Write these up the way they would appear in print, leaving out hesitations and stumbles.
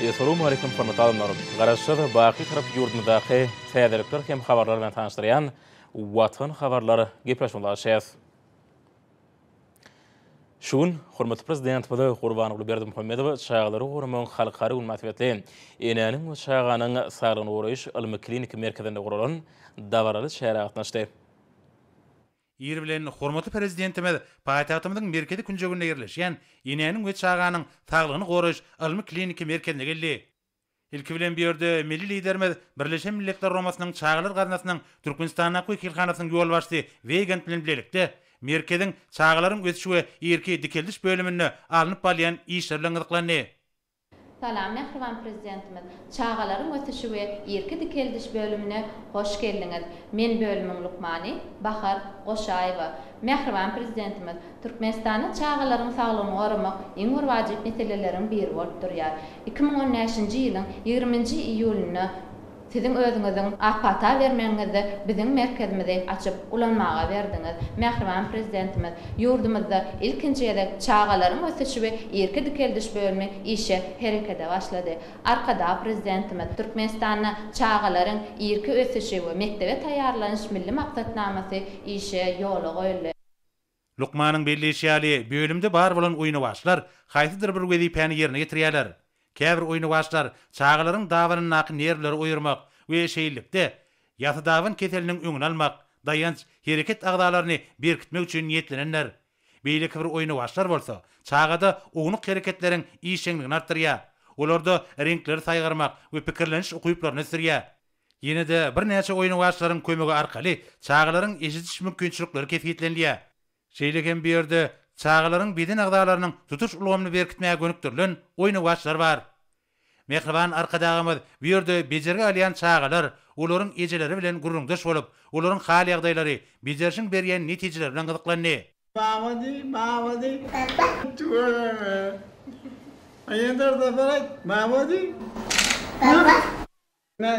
Essalawmaleýkum hormatly adamlar! Garaşsyz, baky Tarap ýurdumyzdaky täzelikler hem habarlar bilen tanyşdyrýan Watan habarlar gepleşigimizi açýas. Şu gün hormatly Prezidentimiz Gurbanguly Berdimuhamedow Çagalary goramagyň halkara güni mynasybetli Enäniň we çaganyň saglygyny goraýyş ylmy-kliniki merkezinde guralan dabaraly çärä gatnaşdy. Ir bilen hormatly Prezidentimiz paýtagtymyzyň merkezi künjeginde ýerleşýän Enäniň we çaganyň saglygyny goraýyş ylmy-kliniki merkezine geldi. Ilki bilen bu ýerde milli Liderimiz Birleşen Milletler Guramasynyň Çagalar gaznasynyň Türkmenistandaky wekilhanasynyň ýolbaşçysy Weýgand bilen bilelikde merkeziň çagalaryň ösüşi we irki dikeldiş bölüminde alnyp barylýan işler bilen gyzyklandy. Salam mähriban Prezidentimiz! Çagalaryň ösüşi we irki dikeldiş bölümine hoş geldiňiz! Men bölümiň lukmany Bahar Goşaýewa. Mähriban Prezidentimiz, Türkmenistanda çagalaryň saglygyny goramak iň bir wajyp meseleleriň biri bolup durýar. 2015-nji ýylyň ýigriminji iýulynda Siziň özüňiziň ak pata bermegiňizde biziň merkezimizi açyp, ulanmaga berdiňiz. Mähriban Prezidentimiz, ýurdumyzda ilkinji gezek çagalaryň ösüşi we irki dikeldiş bölümi işe herekede başlady. Arkadag Prezidentimiz, Türkmenistanda çagalaryň irki ösüşi we mekdebe taýýarlanyş milli maksatnamasy işe ýola goýuldy. Lukmanyň belleýşi ýaly, bölümde bar bolan oýnawaçlar haýsydyr bir wezipäni ýerine ýetirýärler. Käbir oýnawaçlar çagalaryň dabanyndaky nerwleri oýarmak we şeýlelikde, ýasydaban keseliniň öňüni almak, daýanç, hereket agzalaryny berkitmek üçin niýetlenendir. Beýleki bir oýnawaçlar bolsa, çagada ownuk hereketleriň işjeňligini artdyrýar. Olarda reňkleri saýgarmak we pikirleniş ukyplaryny ösdürýär. Ýene-de birnäçe oýnawaçlaryň kömegi arkaly çagalaryň eşidiş mümkinçilikleri kesgitlenilýär. Şeýle hem bu ýerde çagalaryň beden agzalarynyň tutuş ulgamyny berkitmäge gönükdirilen oýnawaçlar bar. Mähriban Arkadagymyz bu ýerde bejergi alýan çagalar, olaryň ejeleri bilen gürrüňdeş bolup, olaryň hal-ýagdaýlary, bejerişiň berýän netijeleri bilen gyzyklandy. Baba diý, baba diý. Baba. Tüweleme. Ýene bir sapar aýt, baba diý. Baba.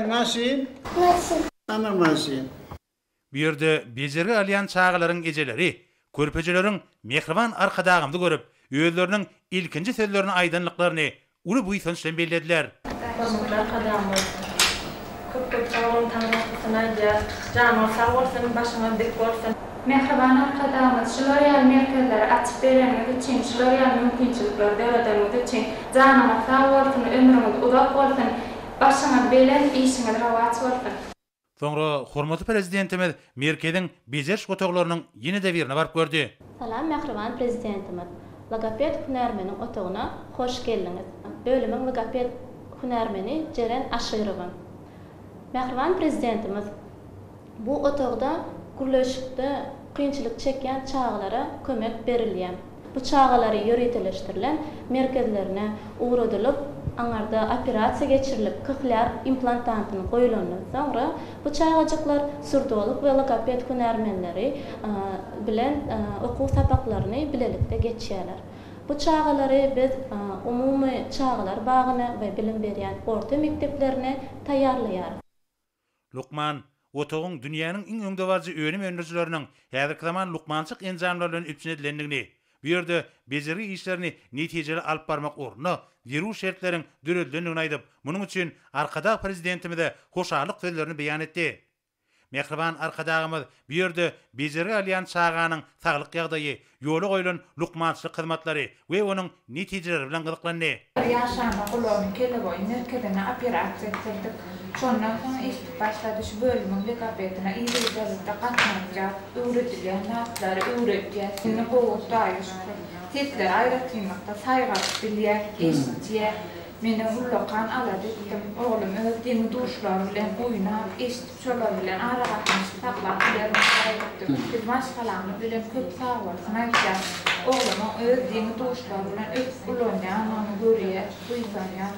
Maşyn. Maşyn. Ana maşyn. Bu ýerde bejergi alýan çagalaryň ejeleri körpejeleriň mähriban Arkadagymyzy görüp, özleriniň ilkinji sözlerini aýdandyklaryny uly buýsanç bilen bellediler. Hormatly Arkadagymyz, köp-köp sag boluň, Taňryýalkasyn aýdýas. Janyňyz sag bolsun, başyňyz dik bolsun! Mähriban Arkadagymyz, şular ýaly merkezleri açyp bereniňiz üçin, şular ýaly mümkinçilikleri döredeniňiz üçin janyňyz sag bolsun, ömrüňiz uzak bolsun, başyňyz belent, işiňiz rowaç bolsun! Soňra hormatly Prezidentimiz merkeziň bejeriş otaglarynyň ýene-de birine baryp gördi. Salam mähriban Prezidentimiz! Logoped hünärmeniň otagyna hoş geldiňiz! Bölümiň logoped hünärmeni Jeren Aşyrowa. Mähriban Prezidentimiz! Bu otagda gürleşikde kynçylyk çekýän çagalara kömek berilýär. Bu çagalary ýöriteleşdirilen merkezlerine ugradylyp, aňarda operasiýa geçirilip, kohlear implantantyny goýulandan soňra, bu çagajyklar surdolog we logoped hünärmenleri bilen okuw sapaklaryny bilelikde geçýärler. Bu çagalary biz umumy çagalar bagyna we bilim berýän orta mekdeplerine taýýarlaýarys. Lukman, otagyň dünýäniň iň öňdebaryjy önüm öndürijileriniň häzirki zaman lukmançylyk enjamlary bilen üpjün edilendigini, bu ýerde bejergi işlerini netijeli alyp barmak ugrunda zerur şertleriň döredilendigini aýdyp, munuň üçin Arkadag Prezidentimize hoşallyk sözlerini beýan etdi. Mähriban Arkadagymyz bu ýerde bejergi alýan çaganyň saglyk ýagdaýy, ýola goýlan lukmançylyk hyzmatlary we onuň netijeleri bilen gyzyklandy. Bir ýaşanda gulagyny Keleboýun merkezine operasiýa etdirdik. Şondan soň eşidip başlady, şu bölümiň logopedine yzygiderlikde gatnadýas, öwredilýän zatlary öwredýäs. Indi gowy Hudaýa şükür. Sesleri aýratynlykda saýgaryp bilýär, eşidýär. Menem ullakan alada etdim. Oglum öz deňi-duşlary bilen oýnap, eşidip şolar bilen aragatnaşyk saklap bilermi öýtdüm. Biz maşgalamyz bilen köp sagbolsun aýtýas. Oglumyň öz deňi-duşlary bilen ösüp ulanýanyny görýäs, buýsanýas.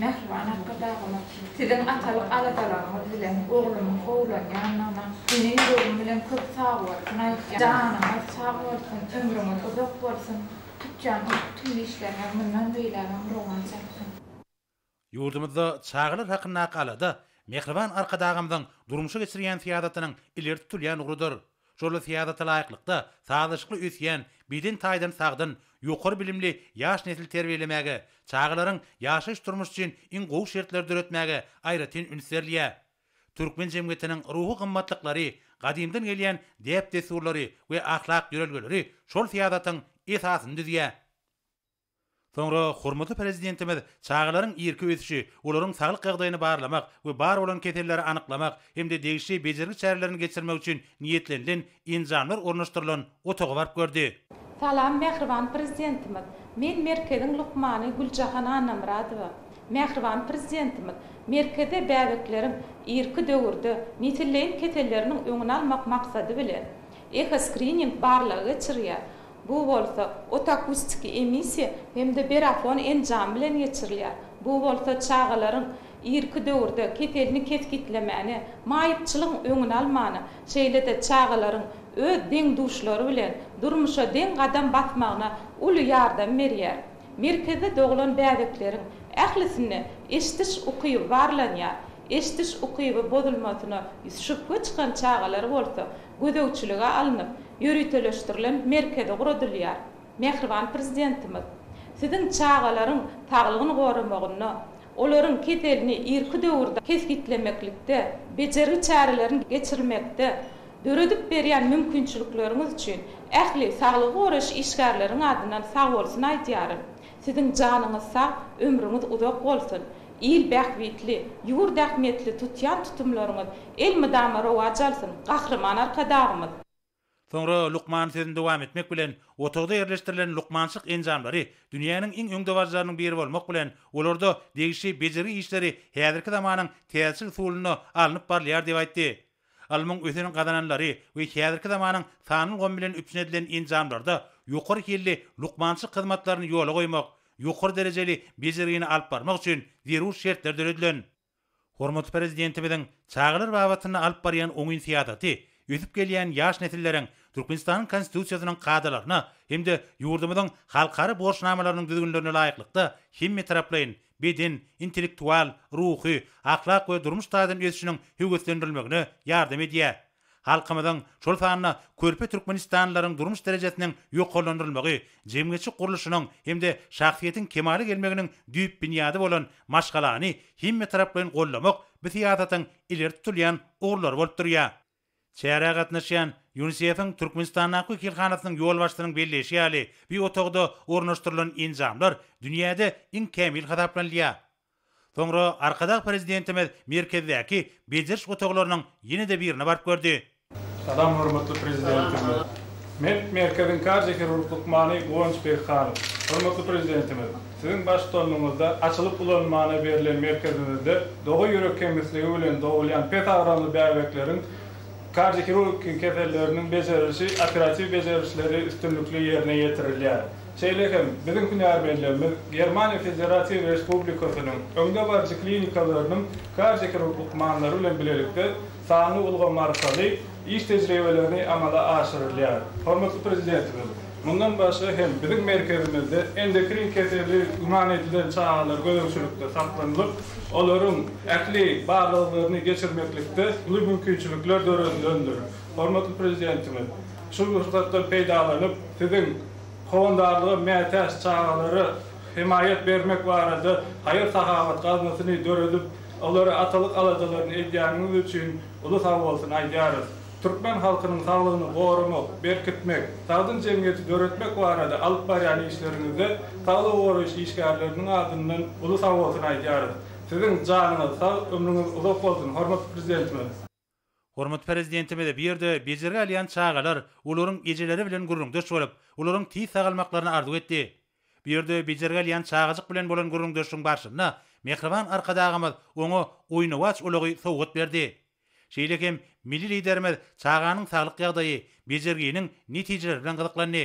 Mähriban Arkadagymyz, siziň atalyk aladalaryňyz bilen oglumyň gowulanýanyna ene ýüregim bilen köp sagbolsun aýtýan. Janyňyz sag bolsun, ömrüňiz uzak bolsun! Tutýan tüm işleriňiz mundan beýlägem rowaç alsyn! Ýurdumyzda çagalar hakyndaky alada Mähriban Arkadagymyzyň durmuşa geçirýän syýasatynyň ileri tutulýan ugrudyr. Şol syýasata laýyklykda, sazlaşykly ösýän, beden taýdan sagdyn, ýokary bilimli ýaş nesli terbiýelemäge, çagalaryň ýaşaýyş-durmuş üçin iň gowy şertleri döretmäge aýratyn üns berilýär. Türkmen jemgyýetiniň ruhy gymmatlyklary, gadymdan gelýän däp-dessurlary we ahlak ýörelgeleri şol syýasatyň esasyny düzýär. Soňra hormatly Prezidentimiz çagalaryň irki ösüşi, olaryň saglyk ýagdaýyny barlamak we bar bolan keselleri anyklamak hem-de degişli bejergi çärelerini geçirmek üçin niýetlenilen enjamlar ornaşdyrylan otaga baryp gördi. Salam mähriban Prezidentimiz! Men merkeziň lukmany Güljahan Annamyradowa. Mähriban Prezidentimiz, merkezde bäbekleriň irki döwürde nesilleýin keselleriniň öňüni almak maksady bilen, ehoskrining barlagy geçirýär. Bu bolsa otoakustiki emissiýa hem-de berafon enjamy bilen geçirilýär. Bu bolsa çagalaryň irki döwürde keselini kesgitlemäne, maýypçylygyň öňüni almana, şeýle-de çagalaryň öz deň-duşlary bilen durmuşa deň gadam basmagyna uly ýardam berýär. Merkezde doglan bäbekleriň ählisinde eşdiş ukyby barlanýar. Eşdiş ukyby bozulmasyna şübhe çykan çagalar bolsa gözegçilige alnyp, ýöriteleşdirilen merkeze guradylýar. Mähriban Prezidentimiz, Siziň çagalaryň saglygyny goramagynda, olaryň keselini irki döwürde kesgitlemeklikde, bejergi çärelerini geçirmekde döredip berýän mümkinçilikleriňiz üçin ähli saglygy goraýyş işgärleriň adyndan sagbolsun aýdýaryn. Siziň janyňyz sag, ömrüňiz uzak bolsun! Il bähbitli, ýurt ähmiýetli tutýan tutumlaryňyz elmydama rowaç alsyn, Gahryman Arkadagymyz! Soňra lukman sözüni dowam etmek bilen, otagda ýerleşdirilen lukmançylyk enjamlary dünýäniň iň öňdebaryjylarynyň biri bolmak bilen, olarda degişli bejergi işleri häzirki zamanyň täzeçil usulynda alnyp barylýar diýip aýtdy. Ylmyň ösen gazananlary we häzirki zamanyň sanly ulgamy bilen üpjün edilen enjamlarda ýokary hilli lukmançylyk hyzmatlaryny ýola goýmak, ýokary derejeli bejergini alyp barmak üçin zerur şertler döredilen. Hormatly Prezidentimiziň çagalar babatynda alyp barýan oňyn syýasaty ösüp gelýän ýaş nesilleriň Türkmenistanyň Konstitusiýasynyň kadalaryna hem-de ýurdumyzyň halkara borçnamalarynyň düzgünlerine laýyklykda hemmetaraplaýyn beden, intellektual, ruhy, ahlak we durmuş taýdan ösüşiniň höweslendirilmegine ýardam edýär. Halkymyzyň, şol sanda körpe türkmenistanlylaryň durmuş derejesiniň ýokarlandyrylmagy jemgyýetçilik gurluşynyň hem-de şahsyýetiň kemala gelmeginiň düýp binýady bolan maşgalany hemmetaraplaýyn goldamak bu syýasatyň ileri tutulýan ugurlary bolup durýar. Çärä gatnaşýan Ýunisef-iň Türkmenistandaky wekilhanasynyň ýolbaşçysynyň belleýşi ýaly, bu otagda ornaşdyrylan enjamlar dünýäde iň kämil hasaplanylýar. Soňra Arkadag Prezidentimiz merkezdäki bejeriş otaglarynyň ýene-de birine baryp gördi. Salam hormatly Prezidentimiz. Men merkeziň kardiohirurg lukmany Guwanç Beghanow. Hormatly Prezidentimiz, Siziň baştutanlygyňyzda açylyp ulanylmana berlen merkezimizde doga ýürek kemisligi bilen dogulýan pes agramly bäbekleriň kardiohirurgiki keselleriniň bejerilişi operatiw bejerişleri üstünlikli ýerine ýetirilýär. Şeýle hem biziň hünärmenlerimiz Germaniýa Federatiw Respublikasynyň öňdebaryjy klinikalarynyň kardiohirurg lukmanlary bilen bilelikde sanly ulgam arkaly iş tejribelerini amala aşyrylýar. Hormatly Prezidentimiz, mundan başga hem biziň merkezimizde endokrin keseli güman edilen çagalar gözegçilikde saklanylyp, olaryň ähli barlaglaryny geçirmeklikde uly mümkinçilikler döredilendir. Hormatly Prezidentimiz, şu pursatdan peýdalanyp, Siziň howandarlyga mätäç çagalara hemaýat bermek barada haýyr-sahawat gaznasyny döredip, olara atalyk aladalaryny edýäniňiz üçin uly sagbolsun aýdýarys. Türkmen halkynyň saglygyny goramak, berkitmek, sagdyn jemgyýeti döretmek barada alyp barýan işleriňizde saglygy goraýyş işgärleriniň adyndan uly sagbolsun aýdýarys. Siziň janyňyz sag, ömrüňiz uzak bolsun, hormatly Prezidentimiz! Hormatly Prezidentimiz bu ýerde bejergi alýan çagalar, olaryň ejeleri bilen gürrüňdeş bolup, olaryň tiz sagalmaklaryny arzuw etdi. Bu ýerde bejergi alýan çagajyk bilen bolan gürrüňdeşligiň barşynda mähriban Arkadagymyz oňa oýnawaç ulagy sowgat berdi. Şeýle hem milli Liderimiz çaganyň saglyk ýagdaýy, bejerginiň netijeleri bilen gyzyklandy.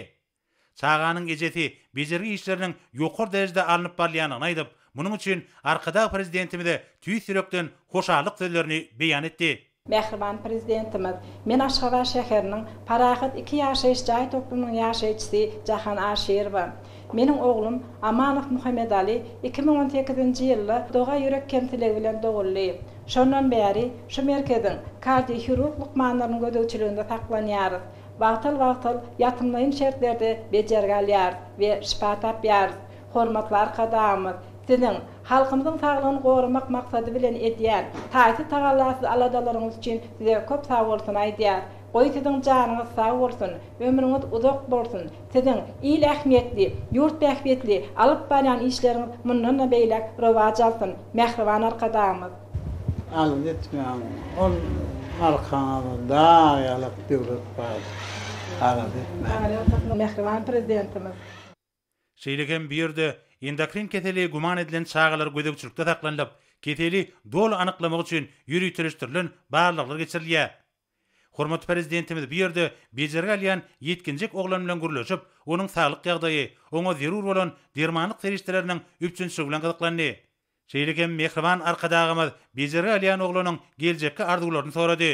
Çaganyň ejesi bejergi işleriniň ýokary derejede alnyp barylýandygyny aýdyp, munuň üçin Arkadag Prezidentimize tüýs ýürekden hoşallyk sözlerini beýan etdi. Mähriban Prezidentimiz, men Aşgabat şäheriniň Parahat iki ýaşaýyş jaý toplumynyň ýaşaýjysy Jahan Aşyrowa. Meniň oglum Amanow Muhammedaly 2018-nji ýylda doga ýürek kemsiligi bilen doguldy. Şondan bäri şu merkeziň kardiohirurg lukmanlarynyň gözegçiliginde saklanýarys. Wagtal-wagtal ýatymlaýyn şertlerde bejergi alýarys we şypa tapýarys. Hormatly Arkadagymyz, Siziň, halkymyzyň saglygyny goramak maksady bilen edýän taýsyz tagallasyz aladalaryňyz üçin Size köp sagbolsun aýdýas. Goý Siziň janyňyz sag bolsun, ömrüňiz uzak bolsun! Siziň il ähmiýetli, ýurt bähbitli alyp barýan işleriňiz mundan-da beýläk rowaç alsyn, mähriban Arkadagymyz! Alada etmäň, ol arkaňyzda dag ýalak döwlet bardyr. Alada etmäň. Mähriban Prezidentimiz! Şeýle hem bu ýerde endokrin keseli güman edilen çagalar gözegçilikde saklanylyp, keseli doly anyklamak üçin ýöriteleşdirilen barlaglar geçirilýär. Hormatly Prezidentimiz bu ýerde bejergi alýan ýetginjek oglan bilen gürleşip, onuň saglyk ýagdaýy, oňa zerur bolan dermanlyk serişdeleriniň üpjünçiligi bilen gyzyklandy. Şeýle hem mähriban Arkadagymyz bejergi alýan oglanyň geljekki arzuwlaryny sorady.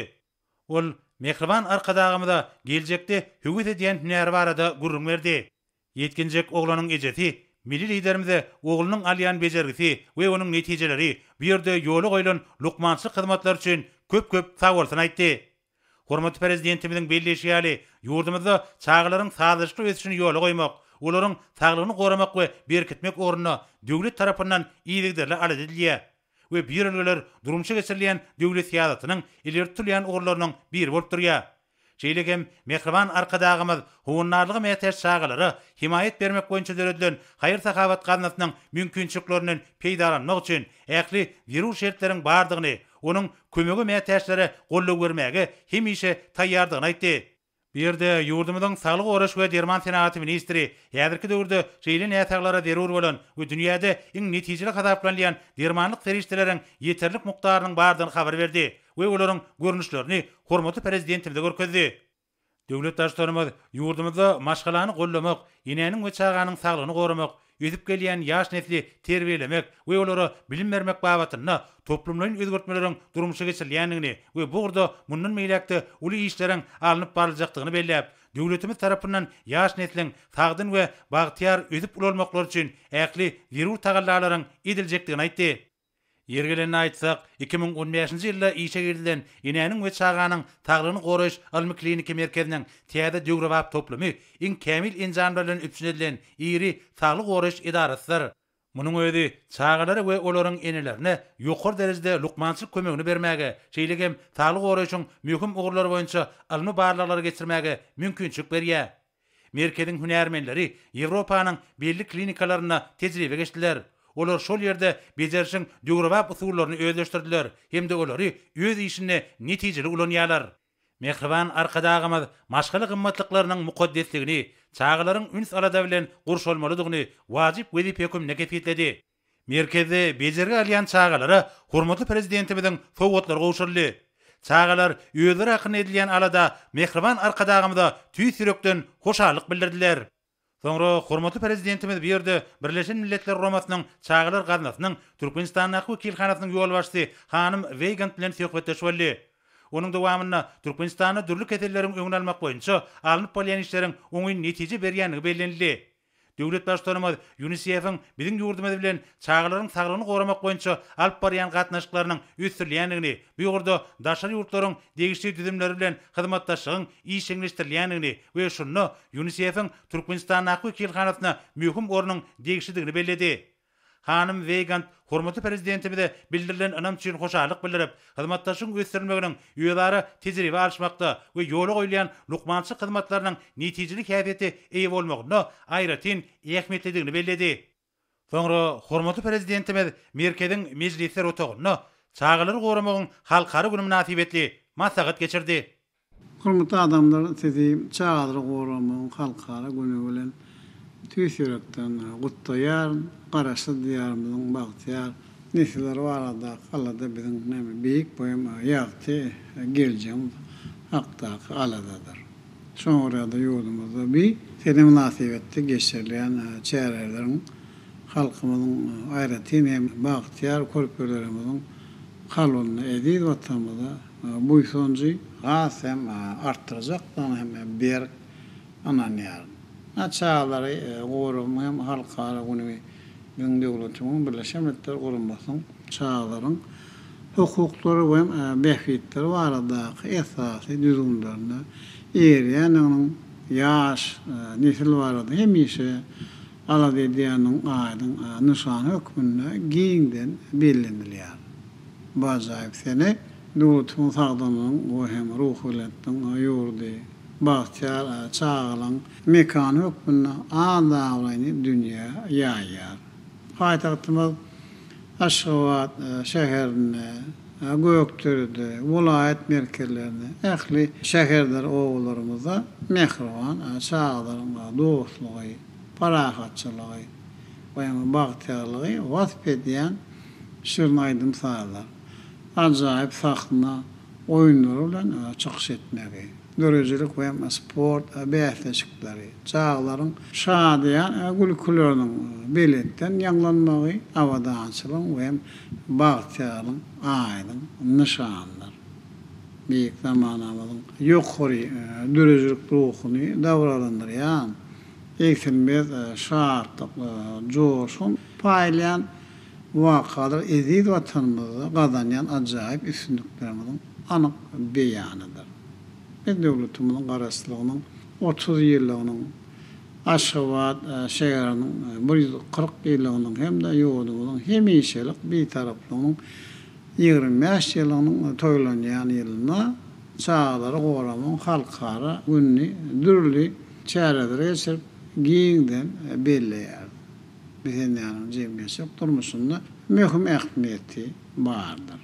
Ol mähriban Arkadagymyza geljekde höwes edýän hünäri barada gürrüň berdi. Ýetginjek oglanyň ejesi milli Liderimize oglunyň alýan bejergisi we onuň netijeleri, bu ýerde ýola goýlan lukmançylyk hyzmatlary üçin köp-köp sagbolsun aýtdy. Hormatly Prezidentimiziň belleýşi ýaly, ýurdumyzda çagalaryň sazlaşykly ösüşini ýola goýmak, olaryň saglygyny goramak we berkitmek ugrunda döwlet tarapyndan yzygiderli alada edilýär we bu ýörelgeler durmuşa geçirilýän döwlet syýasatynyň ileri tutulýan ugurlarynyň biri bolup durýar. Şeýle hem mähriban Arkadagymyz howandarlyga mätäç çagalara hemaýat bermek boýunça döredilen haýyr-sahawat gaznasynyň mümkinçiliklerinden peýdalanmak üçin ähli zerur şertleriň bardygyny, onuň kömege mätäçlere goldaw bermäge hemişe taýýardygyny aýtdy. Bu ýerde ýurdumyzyň saglygy goraýyş we derman senagaty ministri häzirki döwürde şeýle näsaglara zerur bolan we dünýäde iň netijeli hasaplanylýan dermanlyk serişdeleriň ýeterlik mukdarynyň bardygyny habar berdi we olaryň görnüşlerini hormatly Prezidentimize görkezdi. Döwlet Baştutanymyz ýurdumyzda maşgalany goldamak, enäniň we çaganyň saglygyny goramak, ösüp gelýän ýaş nesli terbiýelemek we olara bilim bermek babatynda toplumlaýyn özgertmeleriň durmuşa geçirilýändigini we bu ugurda mundan beýläk-de uly işleriň alnyp baryljakdygyny belläp, döwletimiz tarapyndan ýaş nesliň sagdyn we bagtyýar ösüp ulalmaklary üçin ähli zerur tagallalaryň ediljekdigini aýtdy. Ýeri gelende aýtsak, 2015-nji ýylda işe girizilen Enäniň we çaganyň saglygyny goraýyş ylmy-kliniki merkeziniň täze döwrebap toplumy iň kämil enjamlar bilen üpjün edilen iri saglygy goraýyş edarasydyr. Munuň özi çagalara we olaryň enelerine ýokary derejede lukmançylyk kömegini bermäge, şeýle hem saglygy goraýşyň möhüm ugurlary boýunça ylmy barlaglary geçirmäge mümkinçilik berýär. Merkeziň hünärmenleri Ýewropanyň belli klinikalarynda tejribe geçdiler. Olar şol ýerde bejerişiň döwrebap usullaryny özleşdirdiler hem-de olary öz işinde netijeli ulanýarlar. Mähriban Arkadagymyz maşgala gymmatlyklarynyň mukaddesligini, çagalaryň üns-alada bilen gurşalmalydygyny wajyp wezipe hökmünde kesgitledi. Merkezde bejergi alýan çagalara hormatly Prezidentimiziň sowgatlary gowşuryldy. Çagalar özleri hakynda edilýän alada mähriban Arkadagymyza tüýs ýürekden hoşallyk bildirdiler. Soňra hormatly Prezidentimiz bu ýerde Birleşen Milletler Guramasynyň Çagalar gaznasynyň Türkmenistandaky wekilhanasynyň ýolbaşçysy hanym Weýgand bilen söhbetdeş boldy. Onuň dowamynda Türkmenistanda dürli keselleriň öňüni almak boýunça alnyp barylýan işleriň oňyn netije berýändigi bellenildi. Döwlet Baştutanymyz ÝUNISEF-iň biziň ýurdumyz bilen çagalaryň saglygyny goramak boýunça alyp barýan gatnaşyklarynyň ösdürilýändigini, bu ugurda daşary ýurtlaryň degişli düzümleri bilen hyzmatdaşlygyň işjeňleşdirilýändigini we şunda ÝUNISEF-iň Türkmenistandaky wekilhanasyna möhüm ornuň degişlidigini belledi. Hanym Weýgand hormatly Prezidentimize bildirilen ynam üçin hoşallyk bildirip, hyzmatdaşlygyň ösdürilmeginiň özara tejribe alyşmakda we ýola goýulýan lukmançylyk hyzmatlarynyň netijeli häsiýete eýe bolmagynda aýratyn ähmiýetlidigini belledi. Soňra hormatly Prezidentimiz merkeziň mejlisler otagynda Çagalary goramagyň halkara güni mynasybetli maslahat geçirdi. Hormatly adamlar sizi Çagalary goramagyň halkara güni bilen tüýs ýürekden gutlaýaryn. Garaşsyz Diýarymyzyň bagtyýar nesilleri baradaky alada biziň näme beýik we ýagty geljegimiz hakdaky aladadyr. Şoňa görä-de ýurdumyzda bi sene mynasybetli geçirilýän çäreleriň halkymyzyň aýratyn hem bagtyýar körpelerimiziň kalbynda eziz Watanymyza buýsanjy has hem artdyrjakdygyna hem berk ynanýaryn. Çagalary goramagyň hem halkara güni biziň döwletimiziň Birleşen Milletler Guramasynyň çagalaryň. hukuklary we bähbitleri baradaky esasy düzgünlerine eýerýändiginiň ýaş nesil barada hemişe alada edýäniniň aýdyň nyşany hökmünde giňden bellenilýär. Bu ajaýyp sene döwletimiziň sagdynlygyň we hem ruhubelentligiň ýurdy, bagtyýar çagalygyň mekany hökmünde at-abraýyny dünýä ýaýýar. Paýtagtymyz Aşgabat şäherinde, Gökderede, welaýat merkezlerinde, ähli şäherdir obalarymyzda mähriban çagalaryň dostlugy, parahatçylygy we bagtyýarlygy wasp edýän şirin aýdym-sazlar, ajaýyp sahna oýunlary bilen çykyş etmegi, döredijilik we sport bäsleşikleri, çagalaryň şadyýan gülküleriniň belentden ýaňlanmagy abadançylygyň we bagtyýarlygyň aýdyň nyşanydyr. Beýik zamanamyzyň ýokary döredijilik ruhuny dabaralandyrýan, egsilmez şatlyk, joşgun paýlaýan wakalar eziz Watanymyzda gazanýan ajaýyp üstünliklerimiziň anyk beýanydyr. Biz döwletimiziň Garaşsyzlygynyň 30 ýyllygynyň, Aşgabat şäheriniň 140 ýyllygynyň hem-de ýurdumyzyň hemişelik Bitaraplygynyň 25 ýyllygynyň toýlanýan ýylynda Çagalary goramagyň halkara gününi dürli çäreleri geçirip, giňden belleýäris. Bu senäniň jemgyýetçilik durmuşynda möhüm ähmiýeti bardyr.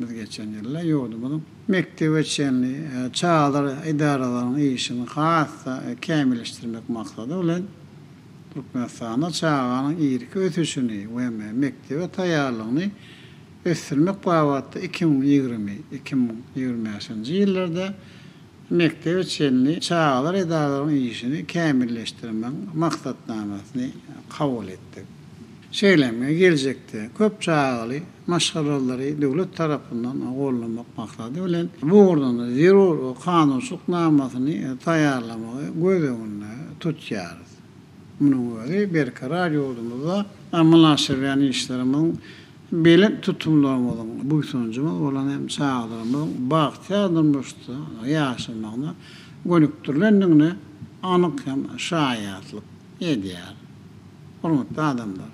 Biz geçen ýylda ýurdumyzyň mekdebe çenli çagalar edaralarynyň işini has-da kämilleşdirmek maksady bilen, Türkmenistanda çaganyň irki ösüşini we mekdebe taýýarlygyny ösdürmek babatda 2020, 2025-nji ýyllarda mekdebe çenli çagalar edaralarynyň işini kämilleşdirmegiň maksatnamasyny kabul etdik. Şeýle hem geljekde köp çagaly maşgalalary döwlet tarapyndan goldamak maksady bilen, bu ugurdan zerur kanunçylyk namasyny taýýarlamagy göz öňünde tutýarys. Munuň özi berkarar ýurdumyzda amala aşyrylýan işlerimiziň belent tutumlarymyzyň, buýsanjymyz bolan hem çagalarymyzyň bagtyýar durmuşda ýaşamagyna gönükdirilendigine anyk hem şaýatlyk edýär. Hormatly adamlar!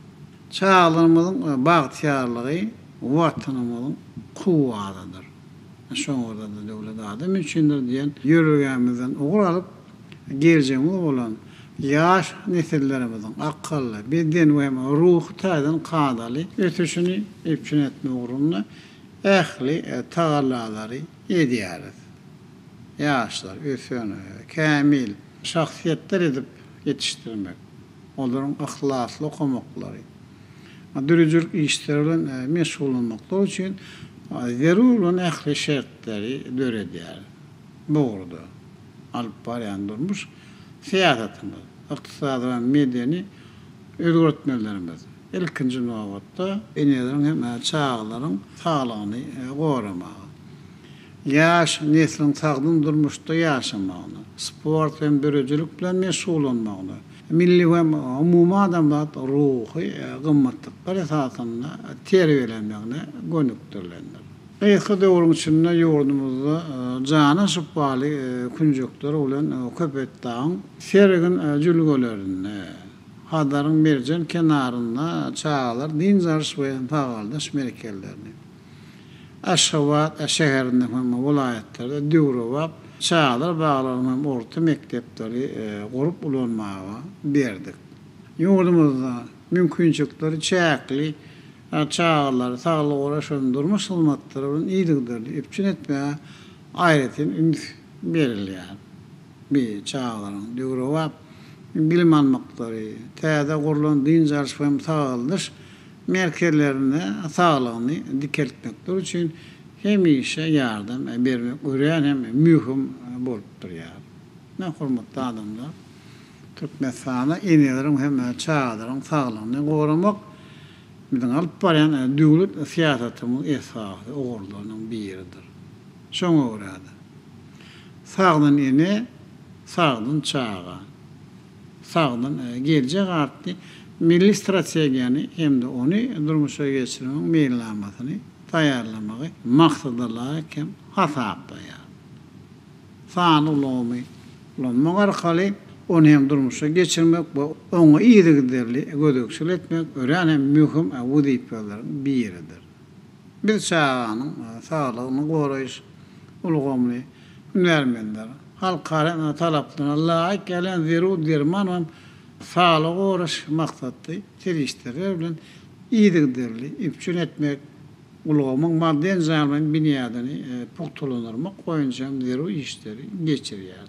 Çagalarymyzyň bagtyýarlygy Watanymyzyň kuwwatydyr. Şoňa-da Döwlet adam üçindir diýen ýörelgämizden ugur alyp, geljegimiz bolan ýaş nesillerimiziň akylly, beden we ruhy taýdan kadaly ösüşini üpjün etmek ugrunda ähli tagallalary edýäris. Ýaşlary ösen, kämil şahsyýetler edip ýetişdirmek, olaryň yhlasly okamaklary, döredijilik işleri bilen meşgullanmaklary üçin zerur bolan ähli şertleri döredýäris. Bu ugurda alyp barýan durmuş syýasatymyz, ykdysady we medeni özgertmelerimiz, ilkinji nobatda, eneleriň hem çagalaryň saglygyny goramaga, ýaş nesliň sagdyn durmuşda ýaşamagyna, sport hem döredijilik bilen meşgullanmagyna, milli hem umumadamzat ruhy gymmatlyklar esasynda terbiýelenmegine gönükdirilendir. Gysga döwrüň içinde ýurdumyzda jana şypaly künjekler bilen Köpetdagyň sergin jülgelerinde, Hazaryň merjen kenarynda çagalar dynç alyş we sagaldyş merkezlerini, Aşgabat şäherinde hem welaýatlarda döwrebap çagalar baglaryny hem orta mekdepleri gurup ulanmaga berdik. Ýurdumyzda mümkinçilikleri çäkli çagalary saglygy goraýyş we durmuş hyzmatlary bilen yzygiderli üpjün etmäge aýratyn üns berilýär. Bi çagalaryň döwrebap bilim almaklary, täze gurlan dynç alyş we sagaldyş merkezlerinde saglygyny dikeltmekleri üçin hemişe ýardam bermek örän hem möhüm bolup durýar. Ine, hormatly adamlar, Türkmenistanda eneleriň hem çagalaryň saglygyny goramak biziň alyp barýan döwlet syýasatymyzyň esasy ugurlarynyň biridir. Şoňa görä-de, Sagdyn ene, sagdyn çaga, sagdyn geljek atly milli strategiýany hem-de ony durmuşa geçirmegiň meýilnamasyny. taýýarlamagy maksadalaýyk hem hasaplaýar. Sanly ulgamy ulanmak arkaly ony hem durmuşa geçirmek we oňa yzygiderli gözegçilik etmek örän hem möhüm wezipeleriň biridir. Biz çaganyň saglygyny goraýyş ulgamyny hünärmenler, halkara talaplaryna laýyk gelýän zerur derman we saglygy goraýyş maksatly serişdeler bilen yzygiderli üpjün etmek, ulgamyň maddy-enjamlaýyn binýadyny pugtalandyrmak boýunça hem zerur işleri geçirýär.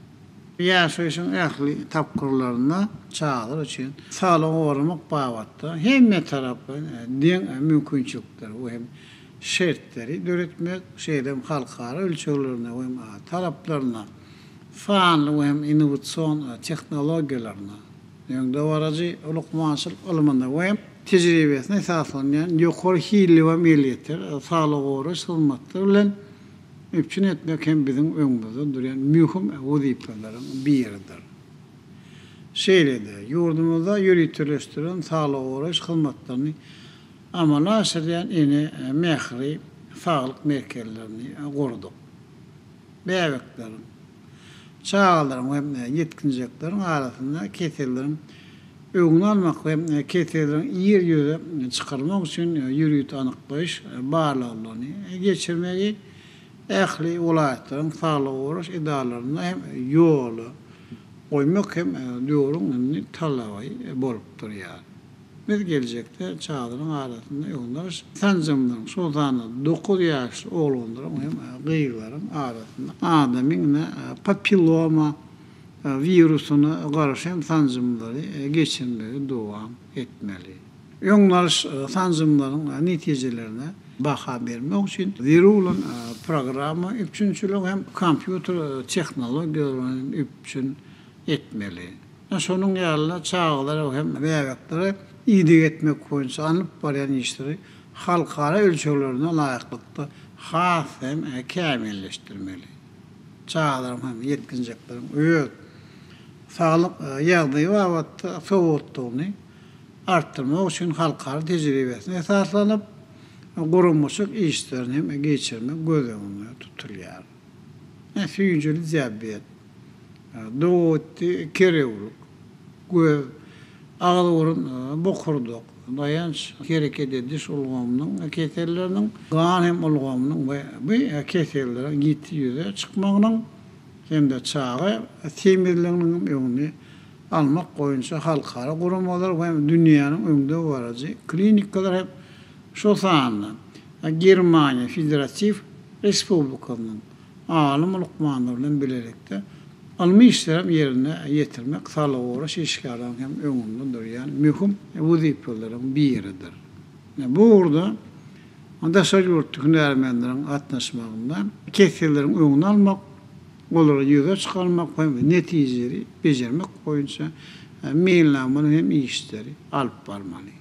Ýaşaýşyň ähli tapgyrlarynda çagalar üçin saglygy goramak babatda hemmetaraplaýyn deň mümkinçilikleri we hem şertleri döretmek, şeýle hem halkara ölçeglerine we hem talaplaryna, sanly we hem innowasion tehnologiýalaryna, öňdebaryjy lukmançylyk ylmyna we hem tejribesine esaslanýan ýokary hilli we hem elýeter saglygy goraýyş hyzmatlary bilen üpjün etmek hem biziň öňümizde durýan möhüm wezipeleriň biridir. Şeýle-de, ýurdumyzda ýöriteleşdirilen saglygy goraýyş hyzmatlaryny amala aşyrýan Ene mähri saglyk merkezlerini gurduk. Bäbekleriň, çagalaryň we ýetginjekleriň arasynda keselleriň öňüni almak we keselleriň ir ýüze çykarmak üçin ýörite anyklaýyş barlaglaryny geçirmegi ähli welaýatlaryň saglygy goraýyş edaralarynda hem ýola goýmak hem döwrüň indi talaby bolup durýar. Biz geljekde çagalaryň arasynda öňüni alyş sanjymlaryň, şol sanda dokuz ýaşly oglanlaryň hem gyzlaryň arasynda adamyň papilloma wirusyna garşy hem sanjymlary geçirmegi dowam etmeli. Öňüni alyş sanjymlaryň netijelerine baha bermek üçin zerur bolan programma üpjünçiligi hem kompýuter tehnologiýalary hem üpjün etmeli. Şonuň ýaly-da çagalara hem bäbeklere ideg etmek boýunça alnyp barýan işleri halkara ölçeglerine laýyklykda has hem kämilleşdirmeli. Çagalaryň hem ýetginjekleriň öz saglyk ýagdaýy babatda sowatlygyny artdyrmak üçin halkara tejribesine esaslanyp, guramaçylyk işlerini hem geçirmek göz öňünde tutulýar. Süýjüli diabet, dogabitdi kerewlik, göz, agyz-burun, bokurdak, daýanç hereket ediş ulgamynyň keselleriniň, gan hem ulgamynyň we bu keselleriň ýiti ýüze çykmagynyň hem-de çaga semizliginiň hem öňüni almak boýunça halkara guramalar we dünýäniň öňdebaryjy klinikalary hem şol sanda Germaniýa Federatiw Respublikasynyň alym lukmanlar bilen bilelikde ylmy işlerem ýerine ýetirmek saglygy goraýyş işgärleriniň hem öňünde durýan möhüm wezipeleriň biridir. Bu ugurda daşary ýurtly hünärmenleriň gatnaşmagynda keselleriň öňüni almak, olary ýüze çykarmak we netijeli bejermek boýunça meýilnamaly hem işleri alyp barmaly.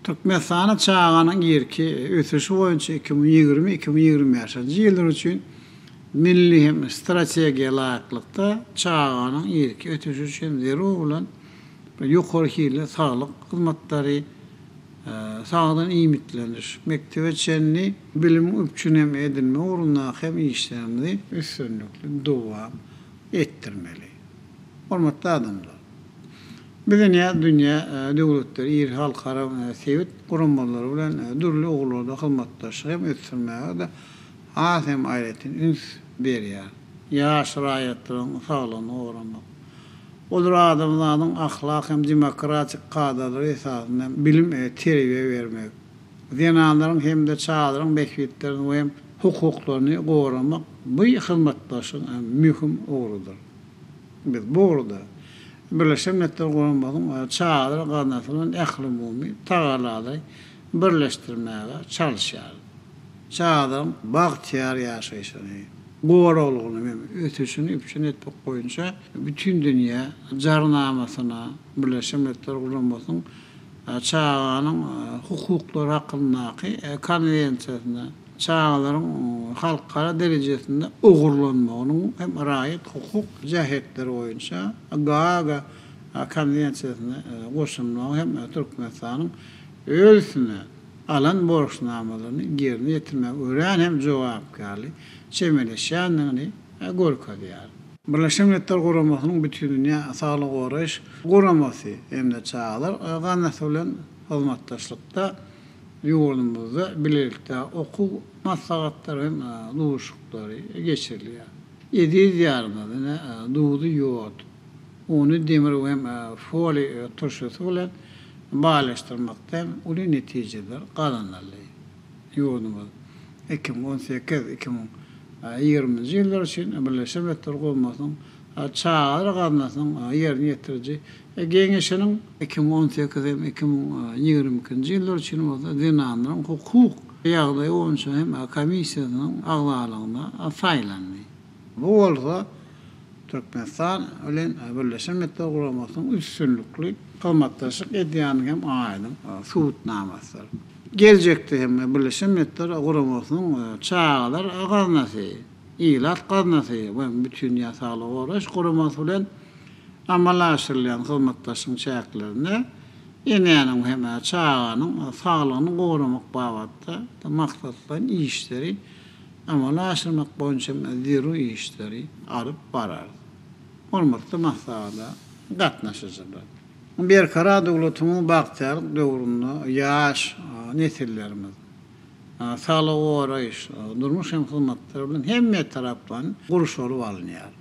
Türkmenistanda çaganyň irki ösüşi boýunça 2020, 2025-nji ýyllar üçin milli hem strategiýa laýyklykda çaganyň irki ösüşi üçin zerur bolan ýokary hilli saglyk hyzmatlary, sagdyn iýmitleniş, mekdebe çenli bilimiň üpjün hem edilmegi ugrundaky hem işlerimizi üstünlikli dowam etdirmeli. Hormatly adamlar! Biz ine dünýä döwletleri, iri halkara sebit guramalary bilen dürli ugurlarda hyzmatdaşlygy hem ösdürmäge-de has hem aýratyn üns berýär. Ýaş raýatlaryň saglygyny goramak, olara adamzadyň ahlak hem demokratik kadalary esasynda bilim, terbiýe bermek, zenanlaryň hem-de çagalaryň bähbitlerini we hukuklaryny goramak bu hyzmatdaşlygyň möhüm ugrudyr. Biz bu ugurda Birleşen Milletler Guramasynyň Çagalar gaznasy bilen ählumumy tagallalary birleşdirmäge çalyşýarys. Çagalaryň bagtyýar ýaşaýşyny, goraglygyny hem ösüşini üpjün etmek boýunça Bütindünýä Jarnamasyna, Birleşen Milletler Guramasynyň Çaganyň hukuklary hakyndaky Konwensiýasyna, çagalaryň halkara derejesinde ogurlanmagynyň hem raýat-hukuk jähetleri boýunça Gaaga konwensiýasyna goşulmagy hem Türkmenistanyň öz üstüne. alan borçnamalaryny ýerine ýetirmäge örän hem jogapkärli çemeleşýändigini görkezýär. Birleşen Milletler Guramasynyň Bütindünýä Saglygy Goraýyş Guramasy hem-de Çagalar gaznasy bilen hyzmatdaşlykda ýurdumyzda bilelikdäki okuw maslahatlary hem duşuşyklary geçirilýär. Eziz Diýarymyz ine duzy ýod, uny demir hem foliý turşusy bilen baýlaşdyrmakda hem uly netijeler gazanyldy. Ýurdumyz 2018, 2020-nji ýyllar üçin Birleşen Milletler Guramasynyň Çagalar gaznasynyň ýerine ýetiriji Geňeşiniň, 2018 hem 2022-nji ýyllar üçin bolsa Zenanlaryň hukuk ýagdaýy boýunça hem komissiýasynyň agzalygyna saýlandy. Bu bolsa Türkmenistan bilen Birleşen Milletler Guramasynyň üstünlikli hyzmatdaşlyk edýändiginiň hem aýdyň subutnamasydyr. Geljekde hem Birleşen Milletler Guramasynyň Çagalar gaznasy, Ilat gaznasy we Bütindünýä Saglygy Goraýyş Guramasy bilen amala aşyrylýan hyzmatdaşlygyň çäklerinde enäniň hem çaganyň saglygyny goramak babatda maksatlaýyn işleri amala aşyrmak boýunça hem zerur işleri alyp bararys. Hormatly maslahata gatnaşyjylar! Berkarar döwletimiziň bagtyýarlyk döwründe ýaş nesillerimiz saglygy goraýyş, durmuş hem hyzmatlary bilen hemmetaraplaýyn gurşalyp alynýar.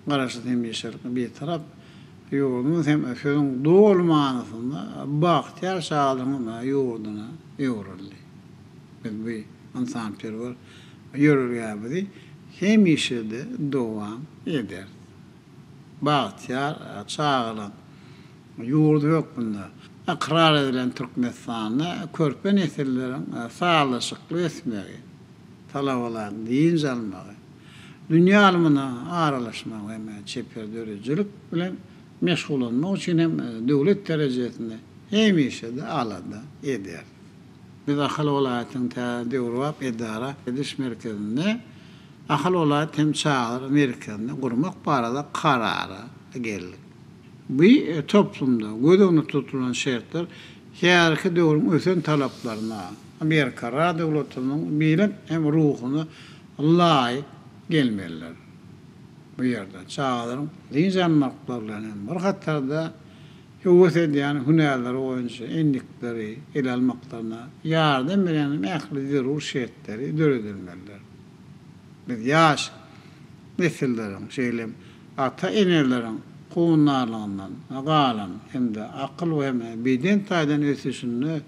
Garaşsyz hemişelik Bitarap ýurdumyz hem sözüň doly manysynda bagtyýar şalygyň ýurduna öwrüldi. Biz bu ynsanperwer ýörelgämizi hemişe-de dowam ederis. Bagtyýar çagalygyň ýurdy hökmünde ykrar edilen Türkmenistanda körpe nesilleriň sazlaşykly ösmegi, talabalaýyk dynç almagy, dünýä ylmyna aralaşmagy hem çeper döredijilik bilen meşgullanmak üçin hem döwlet derejesinde hemişe-de alada eder. Biz Ahal welaýatynyň täze döwrebap edara ediş merkezinde Ahal welaýat hem çagalar merkezini gurmak barada karara geldik. Bu toplumda göz öňünde tutulan şertler häzirki döwrüň ösen talaplaryna, Berkarar döwletimiziň belent hem ruhuna laýyk gelmelidir. Bu ýerde çagalaryň dynç almaklary bilen hem bir hatarda höwes edýän hünärleri boýunça endikleri ele almaklaryna ýardam berýän hem ähli zerur şertleri döredilmelidir. Biz ýaş nesilleriň, şeýle hem ata-eneleriň howandarlygyndan galan hem-de akyl we hem beden taýdan ösüşinde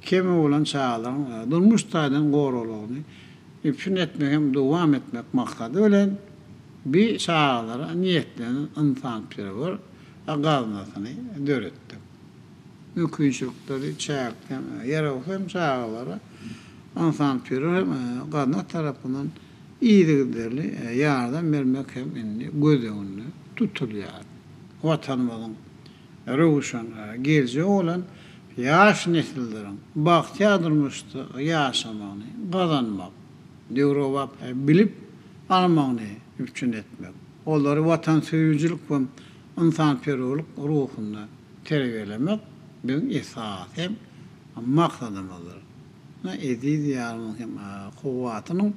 kemi bolan çagalaryň durmuş taýdan goraglygyny üpjün etmegi hem dowam etmek maksady bilen bi çagalara niýetlenen ynsanperwer gaznasyny döretdik. Mümkinçilikleri çäkli hem ýarawsyz hem çagalara ynsanperwer hem gazna tarapyndan yzygiderli ýardam bermek hem indi göz öňünde tutulýar. Watanymyzyň röwşen geljegi bolan ýaş nesilleriň bagtyýar durmuşda ýaşamagyny gazanmak, döwrebap bilip almagyny üpjün etmek, olary watansöýüjilik we ynsanperwerlik ruhunda terbiýelemek biziň esasy hem maksadymyzdyr. Eziz Diýarymyzyň hem kuwwatynyň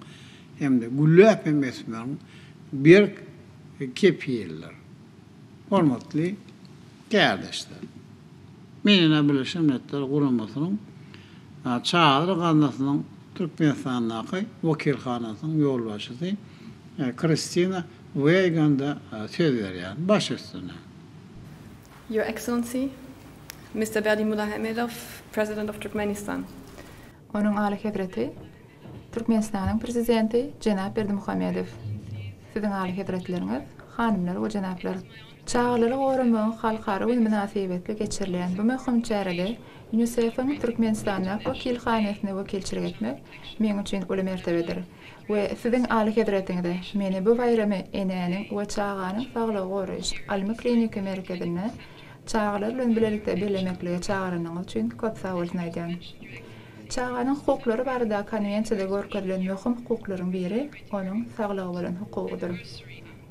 hem-de gülläp hem ösmegiň berk kepilidir. Hormatly kärdeşler! Men ýene Birleşen Milletler Guramasynyň Çagalar gaznasynyň Türkmenistandaky wekilhanasynyň ýolbaşçysy Kristina Weýganda söz berýärin. Baş üstüne. Your Excellency, Mister Berdimuhamedow, President of Turkmenistan. Onuň Alyhezreti, Türkmenistanyň Prezidenti jenap Berdimuhamedow. Siziň Alyhezretleriňiz, hanymlar we jenaplar! Çagalary goramagyň halkara güni mynasybetli geçirilýän bu möhüm çärede UNISEF-iň Türkmenistandaky wekilhanasyna wekilçilik etmek meň üçin uly mertebedir we Siziň Alyhezretiňize meni bu baýramy Enäniň we çaganyň saglygy goraýyş ylmy-kliniki merkezinde çagalar bilen bilelikde bellemeklige çagyranyňyz üçin köp sagbolsun aýdýan. Çaganyň hukuklary baradaky Konwensiýada görkezilen möhüm hukuklaryň biri onuň saglyga bolan hukugydyr.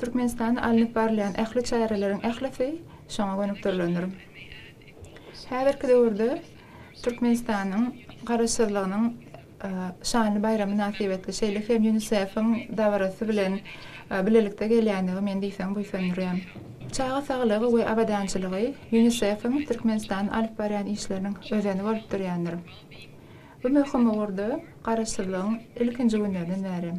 Türkmenistanda alnyp barylýan ähli çäreleriň ählisi şoňa gönükdirilendir. Häzirki döwürde Türkmenistanyň. Garaşsyzlygynyň şanly baýramy mynasybetli, şeýle hem UNISEF-iň dabarasy bilen bilelikde gelýändigi meni diýseň buýsandyrýar. Çaga saglygy we abadançylygy UNISEF-iň Türkmenistanda alyp barýan işleriniň özeni bolup durýandyr. Bu möhüm ugurda Garaşsyzlygyň ilkinji günlerinden bäri,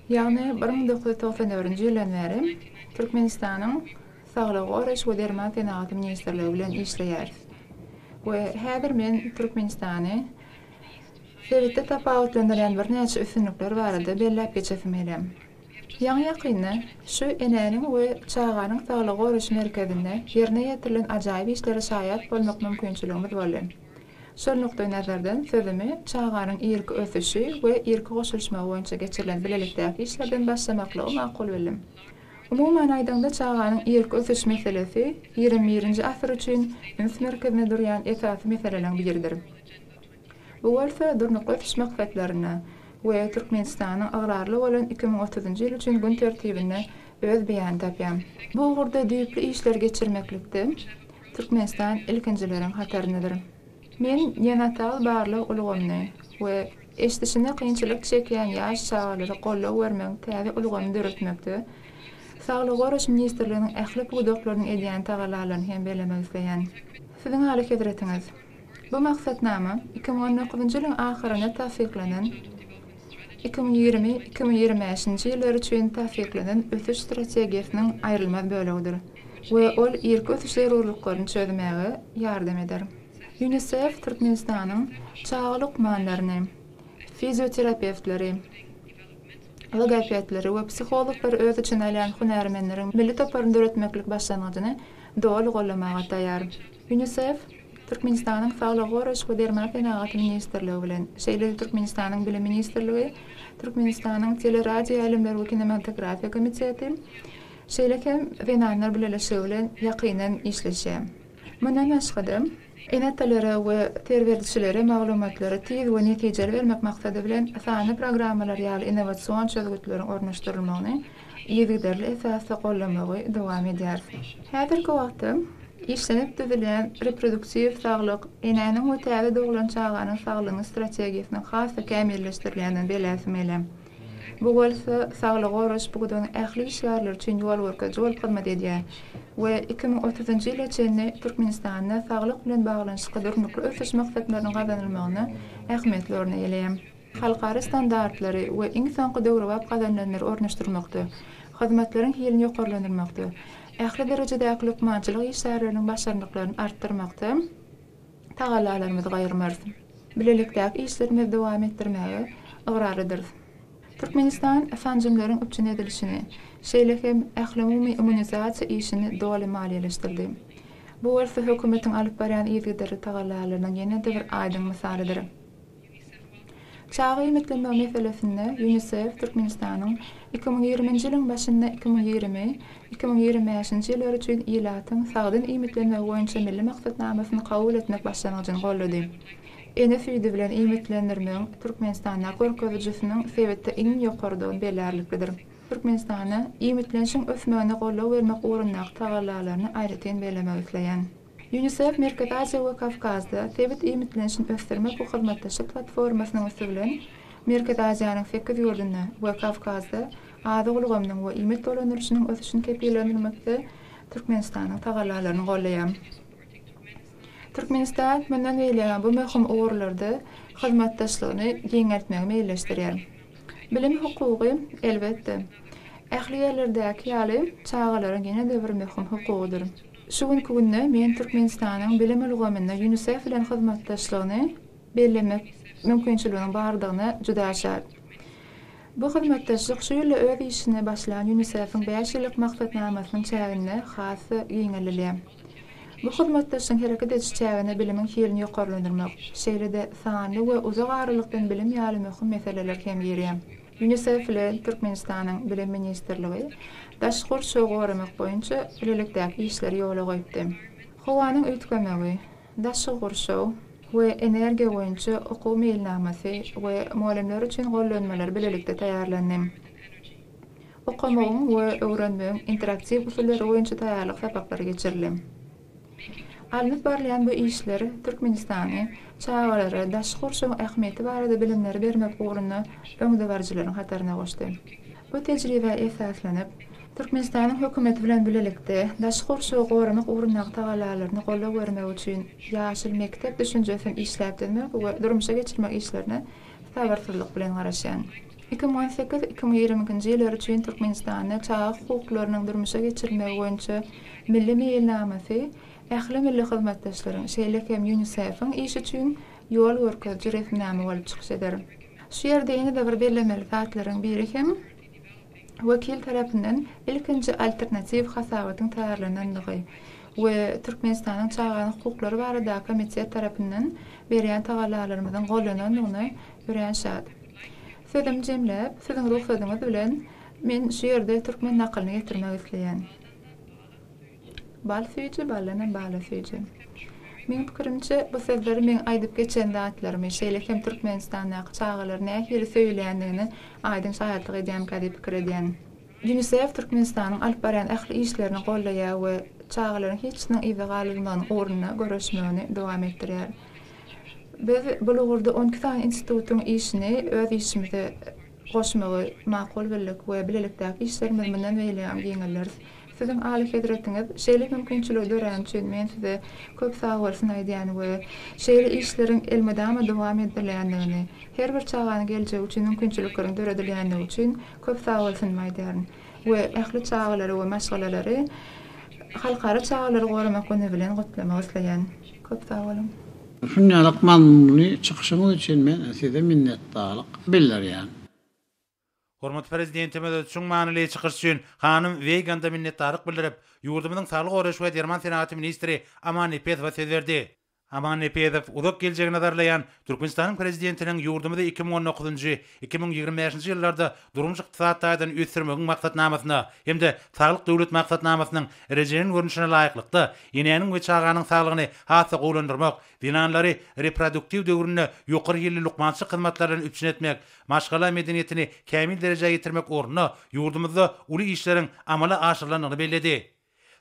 ýagny 1994-nji ýyldan bäri Türkmenistanyň Saglygy goraýyş we derman senagaty ministrligi bilen işleýäris we häzir men Türkmenistany sebitde tapawutlandyrýan birnäçe üstünlikler barada belläp geçesim gelýär. Ýaňy-ýakynda şu Enäniň we çaganyň saglygy goraýyş merkezinde ýerine ýetirilen ajaýyp işlere şaýat bolmak mümkinçiligimiz boldy. Şol nukdaýnazardan sözümi çaganyň irki ösüşi we irki goşulyşmagy boýunça geçirilen bilelikdäki işlerden başlamaklygy makul bildim. Umuman aýdaňda çaganyň irki ösüş meselesi 21-nji asyr üçin üns merkezinde durýan esasy meseleleriň biridir. Bu bolsa Durnukly ösüş maksatlaryna we Türkmenistanyň ygrarly bolan 2030-njy ýyl üçin gün tertibinde öz beýanyny tapýar. Bu ugurda düýpli işleri geçirmeklikde Türkmenistan ilkinjileriň hataryndadyr. Men neonatal barlag ulgamyny we eşidişinde kynçylyk çekýän ýaş çagalara goldaw bermegiň täze ulgamyny döretmekde Saglygy goraýyş ministrliginiň ähli pudaklarynyň edýän tagallalaryny hem bellemek isleýän. Siziň Alyhezretiňiz, bu maksatnama 2019-njy ýylyň ahyrynda tassyklanan 2020, 2025-nji ýyllar üçin tassyklanan ösüş strategiýasynyň aýrylmaz bölegidir we ol irki ösüş zerurlyklaryny çözmäge ýardam eder. Ýunisef Türkmenistanyň çaga lukmanlaryny, fizioterapewtleri, logopedleri we psihologlary öz içine alýan hünärmenleriň milli toparyny döretmeklik başlangyjyny doly goldamaga taýýar. Ýunisef Türkmenistanyň Saglygy goraýyş we derman senagaty ministrligi bilen, şeýle-de Türkmenistanyň Bilim ministrligi, Türkmenistanyň Teleradioýaýlymlar we kinematografiýa komiteti, şeýle hem Zenanlar bileleşigi bilen ýakyndan işleşýär. Mundan başga-da, ene-atalara we terbiýeçilere maglumatlary tiz we netijeli bermek maksady bilen sanly programmalar ýaly innowasion çözgütleriň ornaşdyrylmagyny yzygiderli esasda goldamagy dowam edýäris. Häzirki wagtda işlenip düzülýän reproduktiw saglyk, enäniň we täze doglan çaganyň saglygynyň strategiýasynyň has-da kämilleşdirilýändigini belläsim gelýär. Bu bolsa saglygy goraýyş pudagynyň ähli işgärleri üçin ýolgörkeziji bolup hyzmat edýär we 2030-njy ýyla çenli Türkmenistanda saglyk bilen baglanyşykly durnukly ösüş maksatlarynyň gazanylmagynda ähmiýetli orun eýeleýär. Halkara standartlary we iň soňky döwrebap gazanylanlary ornaşdyrmakda, hyzmatlaryň hilini ýokarlandyrmakda, ähli derejedäki lukmançylyk işgärleriniň başarnyklaryny artdyrmakda tagallalarymyzy gaýgyrmarys. Bilelikdäki işlerimizi dowam etdirmäge ygrarlydyrys. Türkmenistan sanjymlaryň üpjün edilişini, şeýle hem ählumumy immunizasiýa işini doly maliýeleşdirdi. Bu bolsa hökümetiň alyp barýan yzygiderli tagallalarynyň ýene-de bir aýdyň mysalydyr. Çaga iýmitlenmegi meselesinde Ýunisef Türkmenistanyň 2020-nji ýylyň başynda 2020, 2025-nji ýyllar üçin ilatyň sagdyn iýmitlenmegi boýunça milli maksatnamasyny kabul etmek başlangyjyny goldady. Ene süýdi bilen iýmitlendirmegiň Türkmenistanda görkezijisiniň sebitde iň ýokarydygyny bellärliklidir. Türkmenistanda iýmitlenişiň ösmegine goldaw bermek ugrundaky tagallalaryny aýratyn bellemek isleýän. Ýunisef Merkezi Aziýa we Kawkazda sebit iýmitlenişini ösdürmek we hyzmatdaşlyk platformasynyň üsti bilen Merkezi Aziýanyň sekiz ýurdunda we Kawkazda azyk ulgamynyň we iýmit dolandyryşynyň ösüşini kepillendirmekde Türkmenistanyň tagallalaryny goldaýar. Türkmenistan mundan beýlägem bu möhüm ugurlarda hyzmatdaşlygyny giňeltmegi meýilleşdirýär. Bilim hukugy, elbetde, ähli ýerlerdäki ýaly, çagalaryň ýene-de bir möhüm hukugydyr. Şu günki günde men Türkmenistanyň bilim ulgamynda Ýunisef bilen hyzmatdaşlygyny bellemek mümkinçiliginiň bardygyna juda şat. Bu hyzmatdaşlyk şu ýylda öz işine başlan Ýunisef-iň bäş ýyllyk maksatnamasynyň çäginde has-da giňeldilýär. Bu hyzmatdaşlygyň hereket ediş çägine bilimiň hilini ýokarlandyrmak, şeýle-de sanly we uzak aralykdan bilim ýaly möhüm meseleler hem girýär. Ýunisef bilen Türkmenistanyň Bilim ministrligi daşky gurşawy goramak boýunça bilelikdäki işleri ýola goýupdy. Howanyň üýtgemegi, daşky gurşaw we energiýa boýunça okuw meýilnamasy we mugallymlar üçin gollanmalar bilelikde taýýarlandy. Okamagyň we öwrenmegiň interaktiw usullary boýunça taýýarlyk sapaklary geçirildi. Alnyp barylýan bu işler Türkmenistany çagalara daşky gurşawyň ähmiýeti barada bilimleri bermek ugrunda öňdebaryjylaryň hataryna goşdy. Bu tejribä esaslanyp, Türkmenistanyň Hökümeti bilen bilelikde daşky gurşawy goramak ugrundaky tagallalaryna goldaw bermek üçin Ýaşyl mekdep düşünjesini işläp düzmek we durmuşa geçirmek işlerine sabyrsyzlyk bilen garaşýan. 2018, 2022-nji ýyllar üçin Türkmenistanda çaga hukuklarynyň durmuşa geçirilmegi boýunça Milli meýilnamasy ähli milli hyzmatdaşlaryň, şeýle hem UNICEF-iň işi üçin ýol görkeziji resminama bolup çykyş eder. Şu ýerde ýene-de bir bellemeli zatlaryň biri hem wekil tarapyndan ilkinji alternatiw hasabatyň taýýarlanandygy we Türkmenistanyň Çaganyň hukuklary baradaky komitet tarapyndan berýän tagallalarymyzyň gollanandygyna örän şat. Sözümi jemläp, siziň rugsadyňyz bilen, men şu ýerde türkmen nakylyny getirmek isleýän. Bal süýji, baldanam bala süýji. Meň pikirimçe, bu sözler meň aýdyp geçen zatlarymy, şeýle hem Türkmenistandaky çagalar nähili söýülýändigine aýdyň şaýatlyk edýärmikä diýip pikir edýän. Ýunisef Türkmenistanyň alyp barýan ähli işlerini goldaýar we çagalaryň hiçisiniň yza galyrylmagynyň ugrunda göreşmegini dowam etdirýär. Biz bul ugurda 12 sany institutyň işini öz işimize goşmagy makul bildik we bilelikdäki işlerimizi mundan beýlägem giňelderis. Siziň Alyhezretiňiz, şeýle mümkinçiligi döräni üçin men size köp sagbolsun aýdýan we şeýle işleriň elmydama dowam edilýändigini, her bir çaganyň geljegi üçin mümkinçilikleriň döredilýändigi üçin köp sagbolsunymy aýdýaryn we ähli çagalary we maşgalalary Halkara çagalary goramak güni bilen gutlamak isleýän. Köp sag boluň. Şunýalak mazmunly çykyşyňyz üçin men size minnetdarlyk bildirýän. Hormatly Prezidentimiz çuň manyly çykyş üçin hanym Weýganda minnetdarlyk bildirip, ýurdumyzyň saglygy goraýyş we derman senagaty ministri Aman Nepesowa söz berdi. Aman Nepesow uzak geljegi nazarlaýan Türkmenistanyň Prezidentiniň ýurdumyzy 2019-njy, 2025-nji ýyllarda durmuş-ykdysady taýdan ösdürmegiň maksatnamasyna hem-de Saglyk Döwlet maksatnamasynyň rejelenen görnüşine laýyklykda, enäniň we çaganyň saglygyny has-da gowulandyrmak, zenanlary reproduktiw döwründe ýokary hilli lukmançylyk hyzmatlary bilen üpjün etmek, maşgala medeniýetini kämil derejä ýetirmek ugrunda ýurdumyzda uly işleriň amala aşyrylandygyny belledi.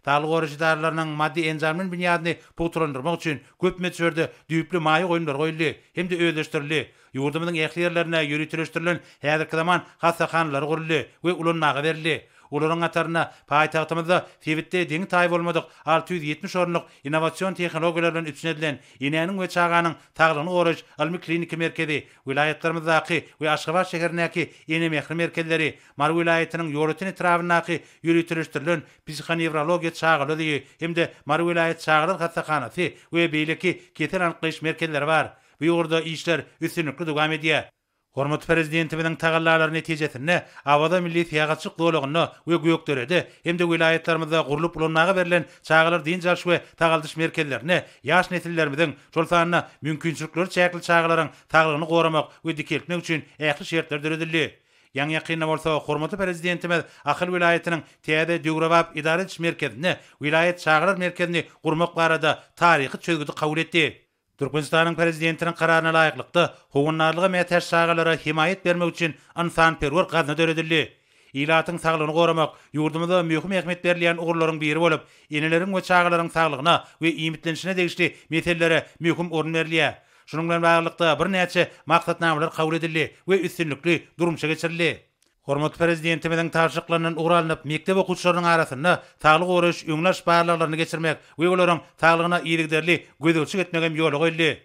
Saglygy goraýyş edaralarynyň maddy-enjamlaýyn binýadyny pugtalandyrmak üçin köp möçberde düýpli maýa goýumlar goýuldy hem-de özleşdirildi. Ýurdumyzyň ähli ýerlerinde ýöriteleşdirilen häzirki zaman hassahanalary guruldy we ulanmaga berildi. Olaryň hatarynda paýtagtymyzda sebitde deňi-taýy bolmadyk 670 orunlyk innowasion tehnologiýalar bilen üpjün edilen Enäniň we çaganyň saglygyny goraýyş ylmy-kliniki merkezi, welaýatlarymyzdaky we Aşgabat şäherindäki Ene mähri merkezleri, Mary welaýatynyň Ýolöten etrabyndaky ýöriteleşdirilen psihonevrologiýa çagalar öýi hem-de Mary welaýat çagalar hassahanasy we beýleki kesel anyklaýyş merkezleri bar. Bu ugurda işler üstünlikli dowam edýär. Hormatly Prezidentimiziň tagallalary netijesinde Awaza milli syýahatçylyk zolagynda we Gökderede hem-de welaýatlarymyzda gurlup ulanmaga berlen çagalar dynç alyş we sagaldyş merkezlerinde ýaş nesillerimiziň, şol sanda mümkinçilikleri çäkli çagalaryň saglygyny goramak we dikeltmek üçin ähli şertler döredildi. Ýaňy-ýakynda bolsa hormatly Prezidentimiz Ahal welaýatynyň täze döwrebap edara ediş merkezinde welaýat çagalar merkezini gurmak barada taryhy çözgüdi kabul etdi. Türkmenistanyň Prezidentiniň Kararyna laýyklykda, howandarlyga mätäç çagalara hemaýat bermek üçin ynsanperwer gazna döredildi. Ilatyň saglygyny goramak ýurdumyzda möhüm ähmiýet berilýän ugurlaryň biri bolup, eneleriň we çagalaryň saglygyna we iýmitlenişine degişli meselelere möhüm orun berilýär. Şunuň bilen baglylykda, birnäçe maksatnamalar kabul edildi we üstünlikli durmuşa geçirildi. Hormatly Prezidentimiziň tabşyryklaryndan ugur alnyp, mekdep okuwçylarynyň arasynda saglygy goraýyş öňüni alyş barlaglaryny geçirmek we olaryň saglygyna yzygiderli gözegçilik etmek hem ýola goýuldy.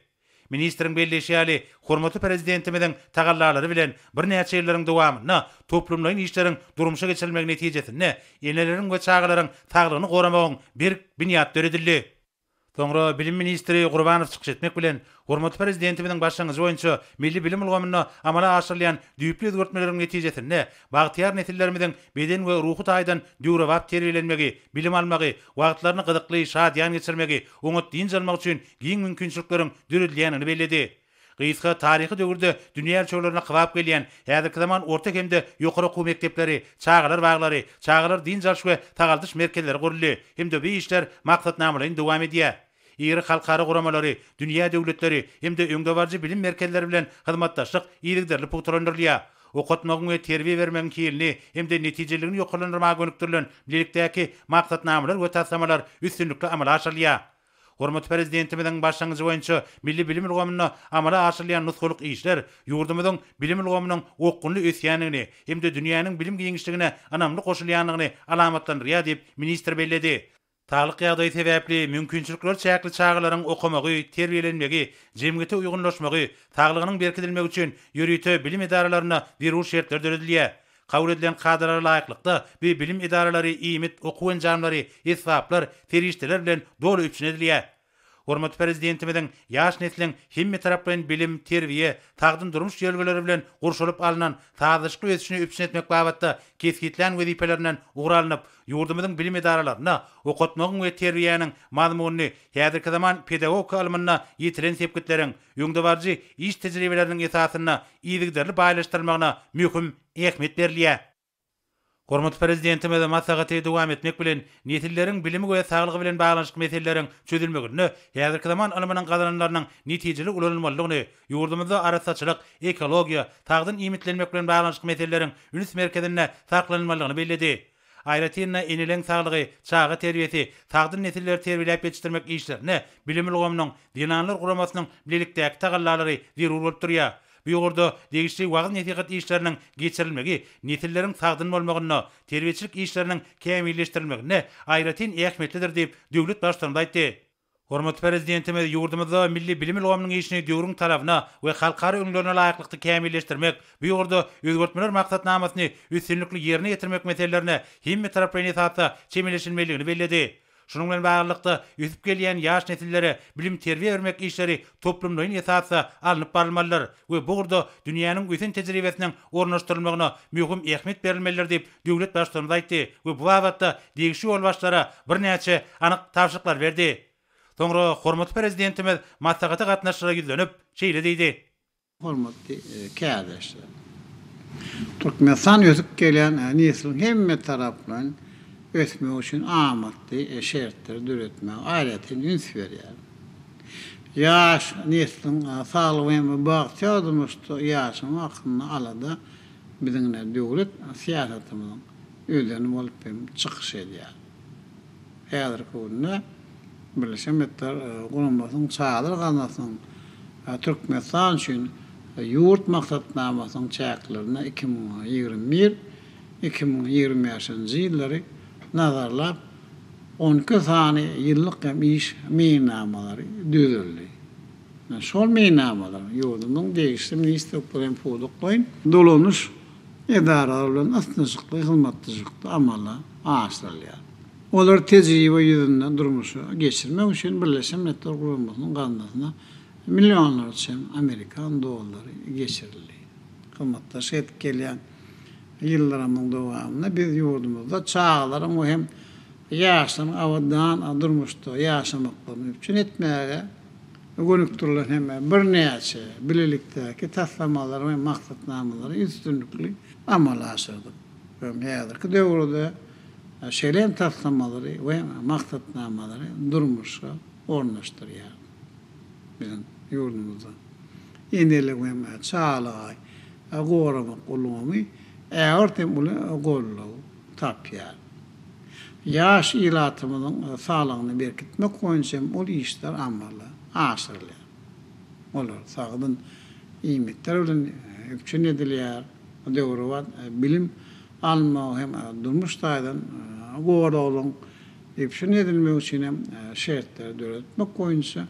Ministriň belleýşi ýaly, hormatly Prezidentimiziň tagallalary bilen birnäçe ýyllaryň dowamynda toplumlaýyn işleriň durmuşa geçirilmegi netijesinde eneleriň we çagalaryň saglygyny goramagyň berk binýady döredildi. Soňra bilim ministri Gurbanow çykyş etmek bilen, hormatly Prezidentimiziň başlangyjy boýunça milli bilim ulgamynda amala aşyrylýan düýpli özgertmeleriň netijesinde bagtyýar nesillerimiziň beden we ruhy taýdan döwrebap terbiýelenmegi, bilim almagy, wagtlaryny gyzykly, şadyýan geçirmegi, oňat dynç almagy üçin giň mümkinçilikleriň döredilýändigini belledi. Gysga taryhy döwürde dünýä ölçeglerine kybap gelýän häzirki zaman orta hem-de ýokary okuw mekdepleri, çagalar baglary, çagalar dynç alyş we sagaldyş merkezleri guruldy hem-de bu işler maksatnamalaýyn dowam edýär. Iri halkara guramalary, dünýä döwletleri hem-de öňdebaryjy bilim merkezleri bilen hyzmatdaşlyk yzygiderli pugtalandyrylýar. Okatmagyň we terbiýe bermegiň hilini hem-de netijeliligini ýokarlandyrmaga gönükdirilen bilelikdäki maksatnamalar we taslamalar üstünlikli amala aşyrylýar. Hormatly Prezidentimiziň başlangyjy boýunça milli bilim ulgamynda amala aşyrylýan nusgalyk işler ýurdumyzyň bilim ulgamynyň okgunly ösýändigini hem-de dünýäniň bilim giňişligine ynamly goşulýandygyny alamatlandyrýar diýip, ministr belledi. Saglyk ýagdaýy sebäpli mümkinçilikleri çäkli çagalaryň okamagy, terbiýelenmegi, jemgyýete uýgunlaşmagy, saglygynyň berkidilmegi üçin ýörite bilim edaralarynda zerur şertler döredilýär. Kabul edilen kadalara laýyklykda, bu bilim edaralary iýmit, okuw enjamlary, esbaplar, serişdeler bilen doly üpjün edilýär. Hormatly Prezidentimiziň ýaş nesliň hemmetaraplaýyn bilim, terbiýe, sagdyn durmuş ýörelgeleri bilen gurşalyp alnan sazlaşykly ösüşini üpjün etmek babatda kesgitlän wezipelerinden ugur alnyp, ýurdumyzyň bilim edaralarynda okatmagyň we terbiýäniň mazmunyny häzirki zaman pedagogika ylmynda ýetilen sepgitleriň, öňdebaryjy iş tejribeleriniň esasynda yzygiderli baýlaşdyrylmagyna möhüm ähmiýet berilýär. Hormatly Prezidentimiz maslahaty dowam etmek bilen, nesilleriň bilimi we saglygy bilen baglanyşykly meseleleriň çözülmeginde häzirki zaman ylmynyň gazananlarynyň netijeli ulanylmalydygyny, ýurdumyzda arassaçylyk, ekologiýa, sagdyn iýmitlenmek bilen baglanyşykly meseleleriň üns merkezinde saklanylmalydygyny belledi. Aýratyn-da, eneleň saglygy, çaga terbiýesi, sagdyn nesilleri terbiýeläp ýetişdirmek işlerinde bilim ulgamynyň, Zenanlar guramasynyň bilelikdäki tagallalary zerur bolup durýar. Bu ugurda degişli wagyz-nesihat işleriniň geçirilmegi nesilleriň sagdyn bolmagynda, terbiýeçilik işleriniň kämilleşdirilmeginde aýratyn ähmiýetlidir diýip, döwlet Baştutanymyz aýtdy. Hormatly Prezidentimiz ýurdumyzda milli bilim ulgamynyň işini döwrüň talabyna we halkara ülňülerine laýyklykda kämilleşdirmek, bu ugurda özgertmeler maksatnamasyny üstünlikli ýerine ýetirmek meselelerine hemmetaraplaýyn esasda çemeleşilmelidigini belledi. Şunuň bilen baglylykda, ösüp gelýän ýaş nesillere bilim-terbiýe bermek işleri toplumlaýyn esasda alnyp barylmalydyr we bu ugurda dünýäniň ösen tejribesiniň ornaşdyrylmagyna möhüm ähmiýet berilmelidir diýip, döwlet Baştutanymyz aýtdy we bu babatda degişli ýolbaşçylara birnäçe anyk tabşyryklary berdi. Soňra hormatly Prezidentimiz maslahata gatnaşyjylara ýüzlenip, şeýle diýdi. Hormatly kärdeşler! Türkmenistan ösüp gelýän nesliň hemmetaraplaýyn ösmegi üçin amatly şertleri döretmäge aýratyn üns berýär. Ýaş nesliň saglygy hem bagtyýar durmuşda ýaşamagy hakynda alada biziň döwlet syýasatymyzyň özeni bolup hem çykyş edýär. Häzirki günde Birleşen Milletler Guramasynyň Çagalar gaznasynyň Türkmenistan üçin ýurt maksatnamasynyň çäklerinde 2021, 2025-nji ýyllary nazarlap 12 sany ýyllyk hem iş meýilnamalary düzüldi. Şol meýilnamalar ýurdumyzyň degişli ministrlikleri hem pudaklaýyn dolanyş edaralary bilen ysnyşykly hyzmatdaşlykda amala aşyrylýar. Olary tejribe ýüzünde durmuşa geçirmek üçin Birleşen Milletler Guramasynyň gaznasyna millionlarça amerikan dollary geçirildi. Hyzmatdaşlyk edip gelýän ýyllarymyzyň dowamynda biz ýurdumyzda çagalaryň we hem ýaşlaryň abadan durmuşda ýaşamaklaryny üpjün etmäge gönükdirilen hem birnäçe bilelikdäki taslamalary we maksatnamalary üstünlikli amala aşyrdyk. We häzirki döwürde şeýle hem taslamalary we maksatnamalary durmuşa ornaşdyrýar. Biziň ýurdumyzda eneligi hem çagalygy goramak ulgamy ägirt hem uly goldaw tapýar. Ýaş ilatymyzyň saglygyny berkitmek boýunça hem uly işler amala aşyrylýar. Olar sagdyn iýmitler bilen üpjün edilýär, döwrebap bilim almagy hem durmuş taýdan goraglygyň üpjün edilmegi üçin hem şertleri döretmek boýunça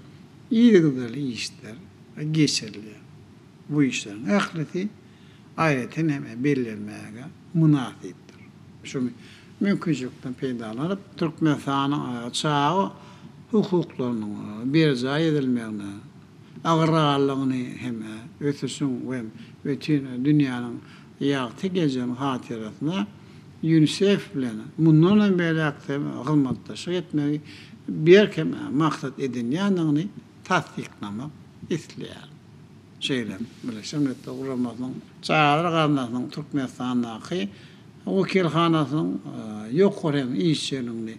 yzygiderli işler geçirilýär. Bu işleriň ählisi aýratyn hem bellenmäge mynasypdyr. Şu mümkinçilikden peýdalanyp, Türkmenistanyň çaga hukuklarynyň berjaý edilmegine, agrarlygyny hem ösüşiň we bütin dünýäniň ýagty geljeginiň hatyrasyna Ýunisef bilen mundan hem beýläk-de hyzmatdaşlyk etmegi berk hem maksat edinýändigini tassyklamak isleýärin. Şeýle hem Birleşen Milletler Guramasynyň Çagalar gaznasynyň Türkmenistandaky wekilhanasynyň ýokary hem işjeňligini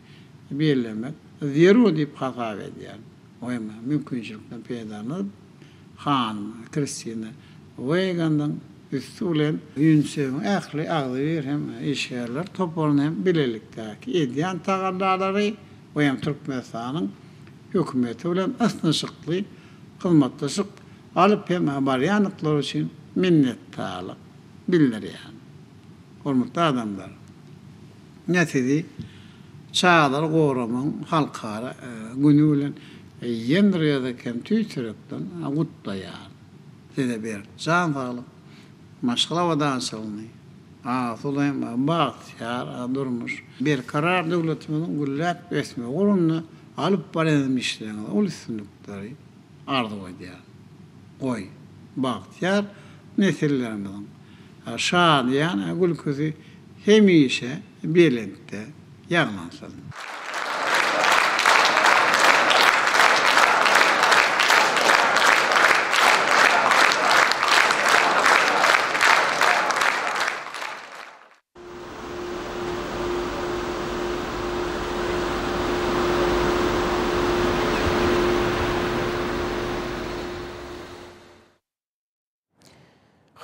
bellemek zerur diýip hasap edýärin. O hem mümkinçilikden peýdalanyp, hanym Kristina Weýgandyň üsti bilen ÝUNISEF-iň ähli agzybir hem işgärler toparyny hem bilelikdäki edýän tagallalary we hem Türkmenistanyň. Hökümeti bilen ysnyşykly hyzmatdaşlyk alyp hem barýandyklary üçin minnetdarlyk bildirýän. Hormatly adamlar! Men sizi Çagalary goramagyň halkara güni bilen ýene bir gezek hem tüýs ýürekden gutlaýaryn. Size berk jan saglyk, maşgala abadançylygyny, asuda hem bagtyýar durmuş, berkarar döwletimiziň gülläp ösmegi ugrunda alyp barýan işleriňizde uly üstünlikleri arzuw edýärin. Goý, bagtyýar nesillerimiziň şadyýan gülküsi hemişe belentde ýaňlansyn!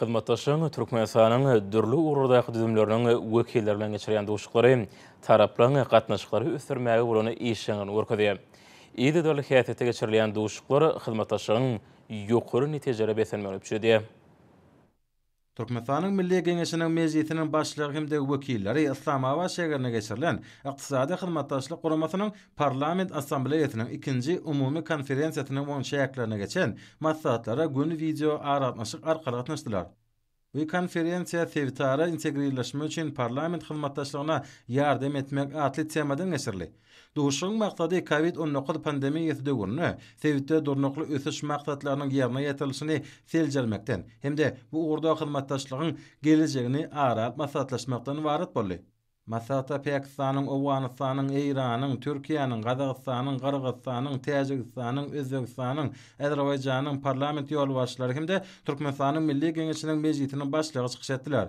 Hyzmatdaşlygyň Türkmenistanyň dürli ugurlardaky düzümleriniň wekilleri bilen geçirýän duşuşyklary taraplaryň gatnaşyklary ösdürmäge bolan işjeňligini görkezýär. Yzygiderli häsiýetde geçirilýän duşuşyklar hyzmatdaşlygyň ýokary netijelere beslenmegini üpjün edýär. Türkmenistanyň Milli Geňeşiniň Mejlisiniň Başlygy hem-de wekilleri Yslamabat şägerinde geçirilen Ykdysady Hyzmatdaşlyk Guramasynyň Parlament Assambleýasynyň ikinji umumy konferensiýasynyň oň çäklerinde geçen maslahatlara göni wideo aragatnaşyk arkaly gatnaşdylar. Bu konferensiýa Sebitara integrirleşme üçin parlament hyzmatdaşlygyna ýardam etmek atly temadan geçirildi. Duşuşygyň maksady Covid 19 pandemiýasy döwründe sebitde Durnukly ösüş maksatlarynyň ýerine ýetirilişini seljermekden hem-de bu ugurda hyzmatdaşlygyň gelejegini ara alyp maslahatlaşmakdan ybarat boldy. Maslahata Pakistanyň, Owganystanyň, Eýranyň, Türkiýäniň, Gazagystanyň, Gyrgyzystanyň, Täjigistanyň, Özbegistanyň, Azerbaýjanyň parlament ýolbaşçylary hem-de Türkmenistanyň Milli Geňeşiniň Mejlisiniň Başlygy çykyş etdiler.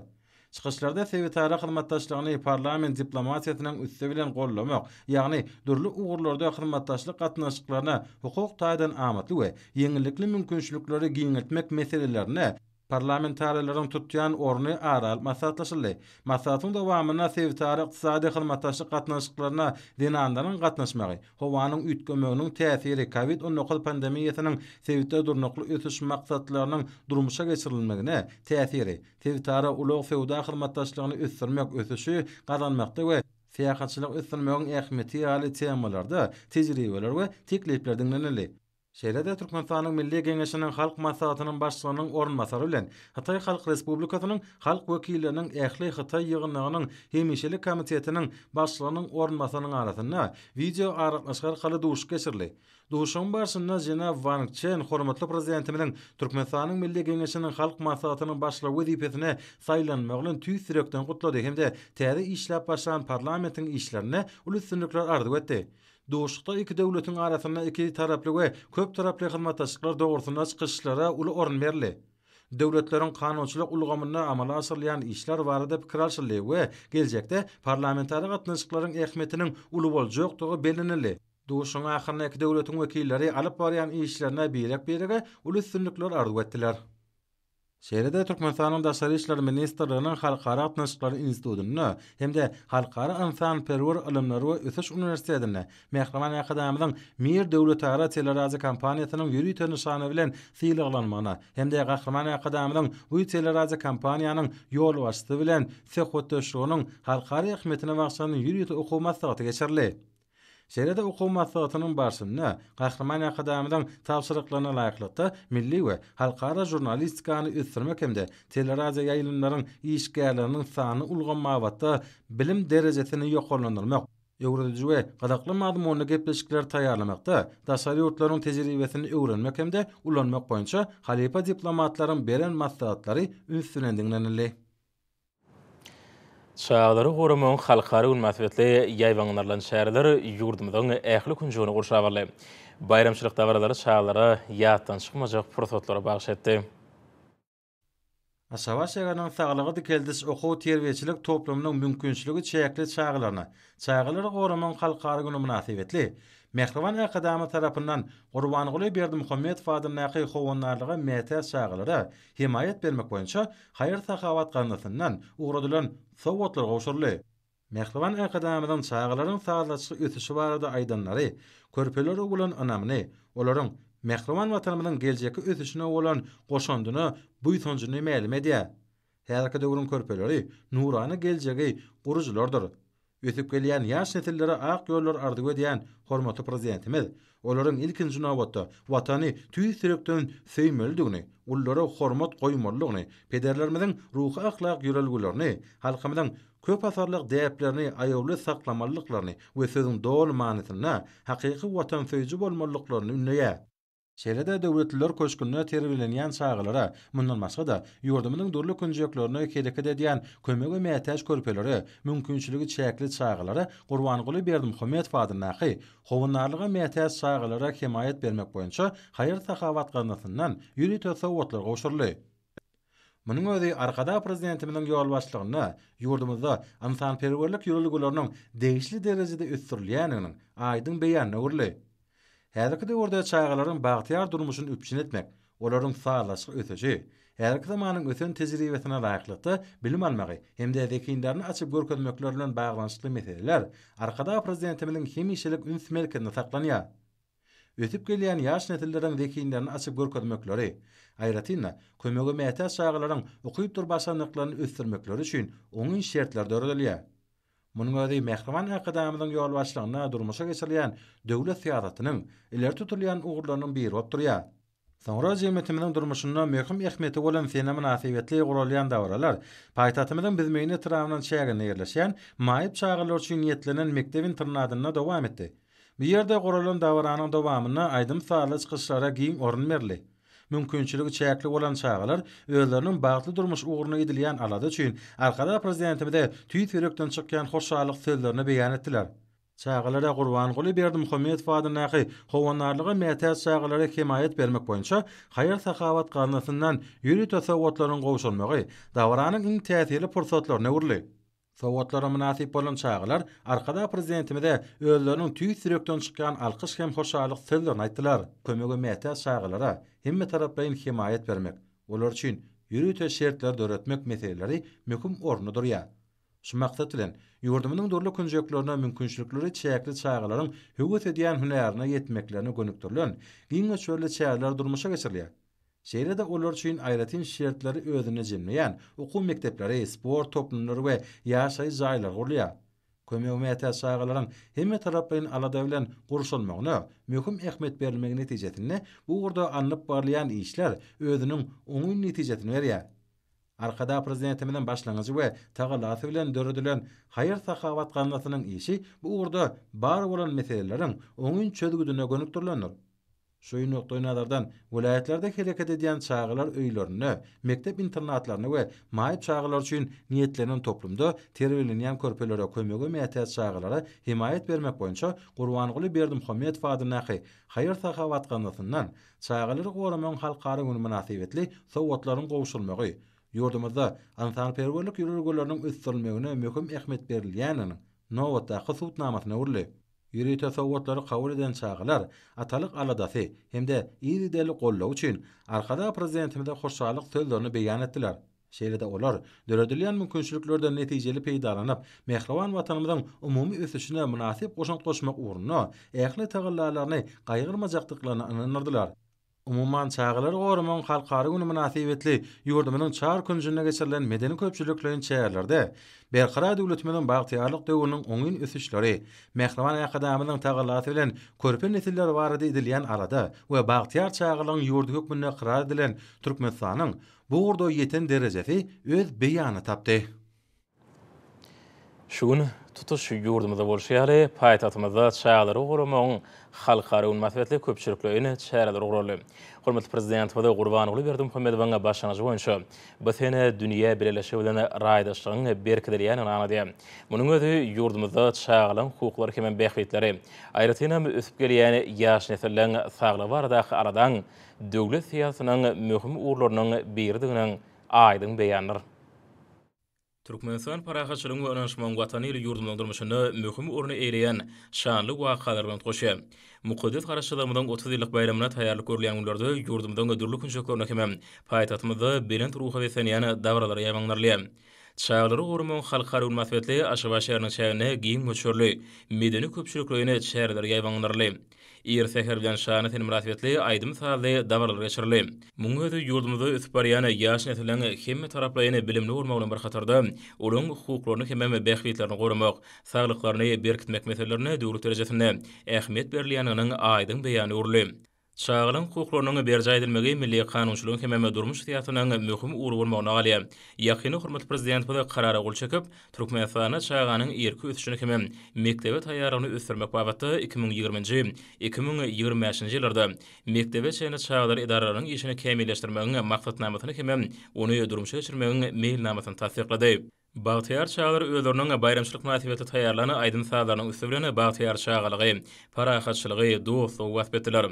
Çykyşlarda sebitara hyzmatdaşlygyny parlament diplomatiýasynyň üsti bilen goldamak, ýagny dürli ugurlarda hyzmatdaşlyk gatnaşyklaryna hukuk taýdan amatly we ýeňillikli mümkinçilikleri giňeltmek meselelerinde parlamentarileriň tutýan orny ara alyp maslahatlaşyldy. Maslahatyň dowamynda sebitara ykdysady hyzmatdaşlyk gatnaşyklaryna zenanlaryň gatnaşmagy, howanyň üýtgemeginiň täsiri, covid 19 pandemiýasynyň sebitde durnukly ösüş maksatlarynyň durmuşa geçirilmegine täsiri, Sebitara ulag-söwda hyzmatdaşlygyny ösdürmek, ösüşi gazanmakda we syýahatçylygy ösdürmegiň ähmiýeti ýaly temalarda tejribeler we teklipler diňlenildi. Şeýle-de Türkmenistanyň Milli Geňeşiniň Halk Maslahatynyň Başlygynyň orunbasary bilen Hytaý Halk Respublikasynyň Halk wekilleriniň Ähli Hytaý ýygnagynyň Hemişelik komitetiniň Başlygynyň orunbasarynyň arasynda wideoaragatnaşyk arkaly duşuşyk geçirildi. Duşuşygyň barşynda jenap Wang Çen hormatly Prezidentimiziň Türkmenistanyň Milli Geňeşiniň Halk Maslahatynyň Başlygy wezipesine saýlanmagy bilen tüýs ýürekden gutlady hem-de täze işläp başlan parlamentiň işlerinde uly üstünlikler arzuw etdi. Duşuşykda iki döwletiň arasynda ikitaraply we köptaraply hyzmatdaşlyklar dogrusynda çykyşlara uly orun berildi. Döwletleriň kanunçylyk ulgamynda amala aşyrylýan işler barada pikir alşyldy we geljekde parlamentara gatnaşyklaryň ähmiýetiniň uly boljakdygy bellenildi. Duşuşygyň ahyrynda iki döwletiň wekilleri alyp barýan işlerinde birek-birege uly üstünlikler arzuw etdiler. Şeýle-de Türkmenistanyň Daşary işler ministrliginiň Halkara gatnaşyklary institutynda hem-de Halkara ynsanperwer ylymlary we ösüş uniwersitetinde mähriban Arkadagymyzyň Mir döwletara teleradiokompaniýasynyň ýörite nyşany bilen sylaglanmagyna hem-de Gahryman Arkadagymyzyň bu teleradiokompaniýanyň ýolbaşçysy bilen söhbetdeşliginiň halkara ähmiýetine bagyşlanan ýörite okuw maslahaty geçirildi. Şeýle-de okuw maslahatynyň barşynda Gahryman Arkadagymyzyň tabşyryklaryna laýyklykda milli we halkara žurnalistikany ösdürmek hem-de teleradioýaýlymlaryň işgärleriniň sanly ulgam babatda bilim derejesini ýokarlandyrmak, öwrediji we gyzykly mazmunly gepleşikleri taýýarlamakda daşary ýurtlaryň tejribesini öwrenmek hem-de ulanmak boýunça halypa diplomatlaryň beren maslahatlary üns bilen diňlenildi. Çagalary goramagyň halkara güni mynasybetli ýaýbaňlandyrylan çäreler ýurdumyzyň ähli künjegini gurşap aldy. Baýramçylyk dabaralary çagalara ýatdan çykmajak pursatlary bagyş etdi. Aşgabat şäheriniň saglygy dikeldiş okuw-terbiýeçilik toplumynyň mümkinçiligi çäkli çagalaryna Çagalary goramagyň halkara güni mynasybetli Mähriban Arkadagymyz tarapyndan Gurbanguly Berdimuhamedow adyndaky Howandarlyga mätäç çagalara hemaýat bermek boýunça haýyr-sahawat gaznasyndan ugradylan sowgatlar gowşuryldy. Mähriban Arkadagymyzyň çagalaryň sazlaşykly ösüşi barada aýdanlary körpelere bolan ynamyny, olaryň mähriban Watanymyzyň geljekki ösüşine bolan goşandyna buýsanjyny mälim edýär. Häzirki döwrüň körpeleri nurana geljegi gurujylardyr. Ösüp gelýän ýaş nesillere ak ýollar arzuw edýän hormatly Prezidentimiz olaryň ilkinji nobatda Watany tüýs ýürekden söýmelidigini, ululara hormat goýmalydygyny, pederlerimiziň ruhy-ahlak ýörelgelerini, halkymyzyň köpasyrlyk däplerini aýawly saklamalydyklaryny we sözüň doly manysynda hakyky watansöýüji bolmalydyklaryny ündeýär. Şeýle-de Döwletliler köşgünde terbiýelenýän çagalara, mundan başga-da, ýurdumyzyň dürli künjeklerinde hereket edýän kömege mätäç körpelere, mümkinçiligi çäkli çagalara Gurbanguly Berdimuhamedow adyndaky Howandarlyga mätäç çagalara hemaýat bermek boýunça haýyr-sahawat gaznasyndan ýörite sowgatlar gowşuryldy. Munuň özi Arkadag Prezidentimiziň ýolbaşçylygynda ýurdumyzda ynsanperwerlik ýörelgeleriniň degişli derejede ösdürilýändiginiň aýdyň beýanyna öwrüldi. Häzirki döwürde çagalaryň bagtyýar durmuşyny üpjün etmek, olaryň sazlaşykly ösüşi, häzirki zamanyň ösen tejribesine laýyklykda bilim almagy hem-de zehinlerini açyp görkezmekleri bilen baglanyşykly meseleler Arkadag Prezidentimiziň hemişelik üns merkezinde saklanýar. Ösüp gelýän ýaş nesilleriň zehinlerini açyp görkezmekleri, aýratyn-da, kömege mätäç çagalaryň ukypdyr başarnyklaryny ösdürmekleri üçin oňyn şertler döredilýär. Munuň özi mähriban Arkadagymyzyň ýolbaşçylygynda durmuşa geçirilýän döwlet syýasatynyň ileri tutulýan ugurlarynyň biri bolup durýar. Soňra jemgyýetimiziň durmuşynda möhüm ähmiýeti bolan sene mynasybetli guralýan dabaralar paýtagtymyzyň Büzmeýin etrabynyň çäginde ýerleşýän maýyp çagalar üçin niýetlenen mekdep-internadynda dowam etdi. Bu ýerde guralan dabaranyň dowamynda aýdym-sazly çykyşlara giň orun berildi. Mümkinçiligi çäkli bolan çagalar özleriniň bagtly durmuş ugrunda edilýän alada üçin Arkadag Prezidentimize tüýs ýürekden çykýan hoşallyk sözlerini beýan etdiler. Çagalara Gurbanguly Berdimuhamedow adyndaky Howandarlyga mätäç çagalara hemaýat bermek boýunça haýyr-sahawat gaznasyndan ýörite sowgatlaryň gowşurylmagy dabaranyň iň täsirli pursatlaryna öwrüldi. Sowgatlara mynasyp bolan çagalar Arkadag Prezidentimize özleriniň tüýs ýürekden çykýan alkyş hem hoşallyk sözlerini aýtdylar. Kömege mätäç çagalara hemmetaraplaýyn hemaýat bermek, olar üçin ýörite şertleri döretmek meseleleri möhüm orunda durýar. Şu maksat bilen, ýurdumyzyň dürli künjeklerine mümkinçilikleri çäkli çagalaryň höwes edýän hünärine ýetmeklerine gönükdirilen giň möçberli çäreler durmuşa geçirilýär. Şeýle-de olar üçin aýratyn şertleri özünde jemleýän okuw mekdepleri, sport toplumlary we ýaşaýyş jaýlary gurulýar. Kömege mätäç çagalaryň hemmetaraplaýyn alada bilen gurşalmagyna möhüm ähmiýet berilmegi netijesinde bu ugurda alnyp barylýan işler özüniň oňyn netijesini berýär. Arkadag Prezidentimiziň başlangyjy we tagallasy bilen döredilen haýyr-sahawat gaznasynyň işi bu ugurda bar bolan meseleleriň oňyn çözgüdine gönükdirilendir. Şu nukdaýnazardan, welaýatlarda hereket edýän çagalar öýlerinde, mekdep-internatlarynda we maýyp çagalar üçin niýetlenen toplumda terbiýelenýän körpelere kömege mätäç çagalara hemaýat bermek boýunça Gurbanguly Berdimuhamedow adyndaky haýyr-sahawat gaznasyndan Çagalary goramagyň halkara güni mynasybetli sowgatlaryň gowşurylmagy, ýurdumyzda ynsanperwerlik ýörelgeleriniň ösdürilmegine möhüm ähmiýet berilýändiginiň nobatdaky subutnamasyna öwrüldi. Ýörite sowgatlary kabul eden çagalar atalyk aladasy hem-de yzygiderli goldawy üçin Arkadag Prezidentimize hoşallyk sözlerini beýan etdiler. Şeýle-de olar döredilýän mümkinçiliklerden netijeli peýdalanyp, mähriban Watanymyzyň umumy ösüşine mynasyp goşant goşmak ugrunda ähli tagallalaryny gaýgyrmajakdyklaryna ynandyrdylar. Umuman, Çagalary goramagyň halkara güni mynasybetli ýurdumyzyň çar künjünde geçirilen medeni-köpçülikleýin çärelerde Berkarar döwletimiziň bagtyýarlyk döwrüniň oňyn ösüşleri, mähriban Arkadagymyzyň tagallasy bilen körpe nesiller barada edilýän alada we bagtyýar çagalygyň ýurdy hökmünde ykrar edilen Türkmenistanyň Bu ugurda ýeten derejesi öz beýanyny tapdy. Şu gün tutuş ýurdumyzda bolşy ýaly, paýtagtymyzda Çagalary goramagyň halkara güni mynasybetli köpçülikleýin çäreler guraldy. Hormatly Prezidentimiz Gurbanguly Berdimuhamedowyň başlangyjy boýunça bu sene dünýä bileleşigi bilen raýdaşlygyň berkidilýändigini aňladýar. Munuň özi ýurdumyzda çagalaryň hukuklary hemem bähbitleri, aýratynam, ösüp gelýän ýaş nesilleriň saglygy baradaky aladaň döwlet syýasatynyň möhüm ugurlarynyň biridiginiň aýdyň beýanydyr. Türkmenistan parahatçylygyň we ynanyşmagyň Watany ýyly ýurdumyzyň durmuşynda möhüm orny eýeleýän şanly wakalar bilen utgaşýar. Mukaddes Garaşsyzlygymyzyň 30 ýyllyk baýramyna taýýarlyk görülýän günlerde ýurdumyzyň dürli künjeklerinde hemem paýtagtymyzda belent ruha beslenýän dabaralar ýaýbaňlandyrylýar. Çagalary goramagyň halkara güni mynasybetli Aşgabat şäheriniň çäginde giň möçberli medeni-köpçülikleýin çäreler ýaýbaňlandyryldy. Ir säher bilen şanly sene mynasybetli aýdym-sazly dabaralar geçirildi. Munuň özi ýurdumyzda ösüp barýan ýaş nesliň hemmetaraplaýyn bilimli bolmagy bilen bir hatarda, olaryň hukuklaryny hemem bähbitlerini goramak, saglyklaryny berkitmek meselelerine döwlet derejesinde ähmiýet berilýändiginiň aýdyň beýanyna öwrüldi. Çagalaryň hukuklarynyň berjaý edilmegi milli kanunçylygyň hemem durmuş syýasatynyň möhüm ugry bolmagyna galýar. Ýakynda hormatly Prezidentimiz Karara gol çekip, Türkmenistanda çaganyň irki ösüşini hemem mekdebe taýýarlygyny ösdürmek babatda 2020-nji, 2025-nji ýyllarda mekdebe çenli çagalar edaralarynyň işini kämilleşdirmegiň Maksatnamasyny hemem ony durmuşa geçirmegiň Meýilnamasyny tassyklady. Bagtyýar çagalar özleriniň baýramçylyk mynasybetli taýýarlan aýdym-sazlarynyň üsti bilen bagtyýar çagalygy, parahatçylygy, dostlugy wasp etdiler.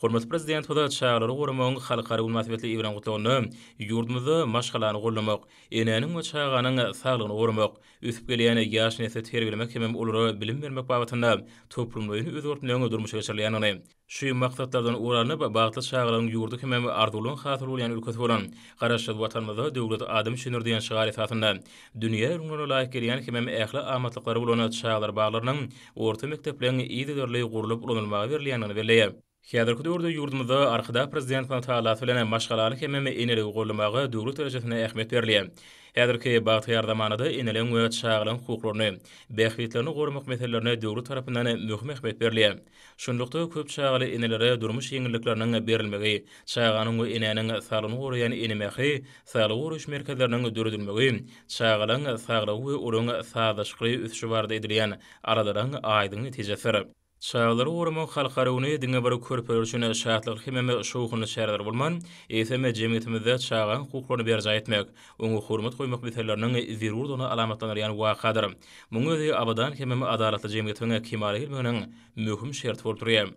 Hormatly Prezidentimiz çagalary goramagyň halkara güni mynasybetli iberen gutlagynda ýurdumyzda maşgalany goldamak, enäniň we çaganyň saglygyny goramak, ösüp gelýän ýaş nesli terbiýelemek hemem olara bilim bermek babatynda toplumlaýyn özgertmeleň durmuşa geçirilýändigini, Şu maksatlardan ugur alnyp, bagtly çagalaryň ýurdy hemem arzuwlaryň hasyl bolýan ülkesi bolan Garaşsyz Watanymyzda Döwlet adam üçindir diýen şygar esasynda dünýä ülňülerine laýyk gelýän hemem ähli amatlyklary bolan çagalar baglarynyň, orta mekdepleriň yzygiderli gurlup ulanylmaga berilýändigini belleýär. Häzirki döwürde ýurdumyzda Arkadag Prezidentimiziň tagallasy bilen maşgalany hemem eneligi goldamaga döwlet derejesinde ähmiýet berilýär. Häzirki bagtyýar zamanada eneleriň we çagalaryň hukuklaryny, bähbitlerini goramak meselelerine döwlet tarapyndan möhüm ähmiýet berilýär. Şunlukda, köp çagaly enelere durmuş ýeňillikleriniň berilmegi, çaganyň we enäniň saglygyny goraýan Ene mähri saglygy goraýyş merkezleriniň döredilmegi çagalaryň saglygy we olaryň sazlaşykly ösüşi barada edilýän aladalaryň aýdyň netijesidir. Çagalary goramak halkara güni diňe bir körpeler üçin şatlykly hemem şowhunly çäreler bolman, eýsem, jemgyýetimizde çagaň hukuklaryny berjaý etmek, oňa hormat goýmak meseleleriniň zerurdygyny alamatlandyrýan wakadyr. Munuň özi abadan hemem adalatly jemgyýetiň kemala gelmeginiň möhüm şerti bolup durýar.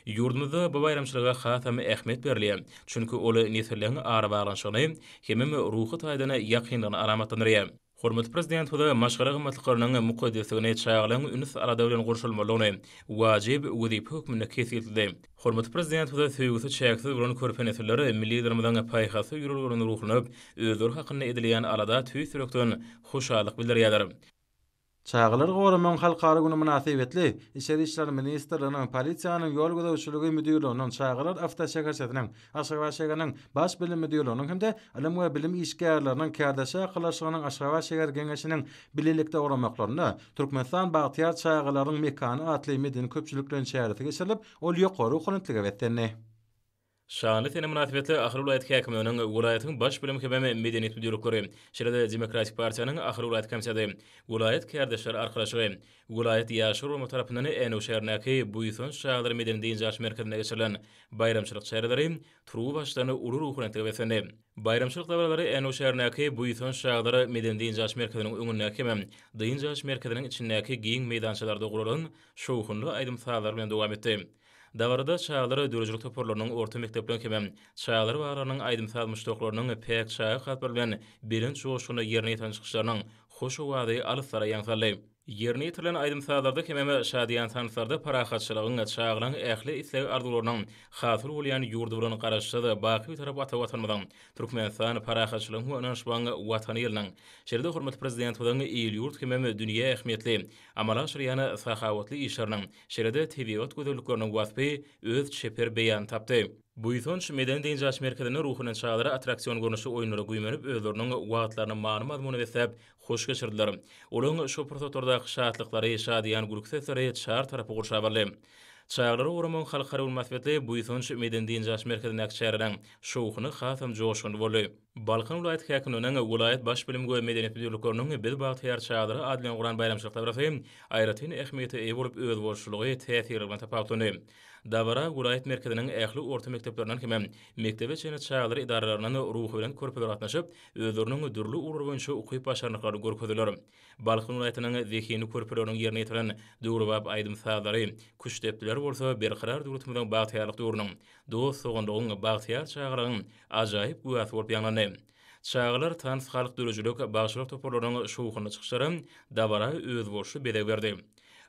Ýurdumyzda bu baýramçylyga hasam ähmiýet berilýär, çünki ol nesilleriň arabaglanyşygyny hemem ruhy taýdan ýakynlygyny alamatlandyrýar. Hormatly Prezidentimiz maşgala gymmatlyklarynyň mukaddesligini çagalaryň üns-alada bilen gurşalmalydygyny wajyp wezipe hökmünde kesgitledi. Hormatly Prezidentimize söýgüsi çäksiz bolan körpe nesiller Milli Liderimiziň paýhasly ýörelgelerine ruhlanyp, özleri hakynda edilýän alada tüýs ýürekden hoşallyk bildirýärler. Çagalary goramagyň halkara güni mynasybetli, Içeri işler ministrliginiň, Polisiýanyň ýol gözegçiligi müdirliginiň, Çagalar awtoşäherçesiniň, Aşgabat şäheriniň Baş bilim müdirliginiň hem-de Ylym we bilim işgärleriniň kärdeşler arkalaşygynyň Aşgabat şäher Geňeşiniň bilelikde guramaklarynda Türkmenistan bagtyýar çagalaryň mekany atly medeni-köpçülikleýin çäresi geçirilip, ol ýokary ruhubelentlige beslendi. Şanly sene mynasybetli Ahal welaýat häkimliginiň, welaýatyň Baş bilim hemem medeniýet müdirlikleri, şeýle-de Demokratik partiýanyň Ahal welaýat komiteti, welaýat kärdeşler arkalaşygy, welaýat Ýaşlar guramasy tarapyndan Änew şäherindäki Buýsanç çagalar medeni-dynç alyş merkezinde geçirilen baýramçylyk çäreleri turuwbaşdan uly ruhubelentlige beslendi. Baýramçylyk dabaralary Änew şäherindäki Buýsanç çagalar medeni-dynç alyş merkeziniň öňündäki hemem dynç alyş merkeziniň içindäki giň meýdançalarda guralan şowhunly aýdym-sazlar bilen dowam etdi. Dabarada çagalar döredijilik toparlarynyň, orta mekdepleriň hemem çagalar baglarynyň aýdym-saz muşdaklarynyň päk çaga kalplary bilen belent joşgunda ýerine ýetiren çykyşlarynyň hoş owazy alyslara ýaň saldy. Ýerine ýetirilen aýdym-sazlarda hemem şadyýan tanslarda parahatçylygyň, çagalaryň ähli isleg-arzuwlarynyň hasyl bolýan ýurdy bolan Garaşsyz, baky Bitarap ata Watanymyzyň, Türkmenistan, parahatçylygyň we ynanyşmagyň Watany ýylynyň, şeýle-de hormatly Prezidentimiziň il-ýurt hemem dünýä ähmiýetli amala aşyrýan sahawatly işleriniň, şeýle-de tebigat gözellikleriniň waspy öz çeper beýanyny tapdy. Buýsanç medeni-dynç alyş merkezinde ruhlanan çagalar attraksion görnüşli oýunlara güýmenip, özleriniň wagtlaryny many-mazmuna besläp, hoş geçirdiler. Olaryň şo pursatlardaky şatlyklary, şadyýan gülki sesleri çar tarapy gurşap aldy. Çagalary goramagyň halkara güni mynasybetli Buýsanç medeni-dynç alyş merkezindäki çäreleriň şowhuny hasam joşgunly boldy. Balkan welaýat häkimliginiň, welaýat Baş bilim we medeniýet müdirlikleriniň Biz bagtyýar çagalar ady bilen guran baýramçylyk dabarasy aýratyn ähmiýete eýe bolup, özboluşlylygy, täsirligi bilen tapawutlandy. Dabara welaýat merkeziniň ähli orta mekdeplerinden hem mekdebe çenli çagalar edaralaryndan ruhubelent körpeler gatnaşyp, özleriniň dürli ugurlar boýunça ukyp-başarnyklaryny görkezdiler. Balkan welaýatynyň zehinli körpeleriniň ýerine ýetiren döwrebap aýdym-sazlary, küştdepdileri bolsa Berkarar döwletimiziň bagtyýarlyk döwrüniň, dost-doganlygyň, bagtyýar çagalygyň ajaýyp güwäsi bolup ýaňlandy. Çagalar tans, halk döredijilik, bagşylar toparlarynyň şowhunly çykyşlary dabara özboluşly bezeg berdi.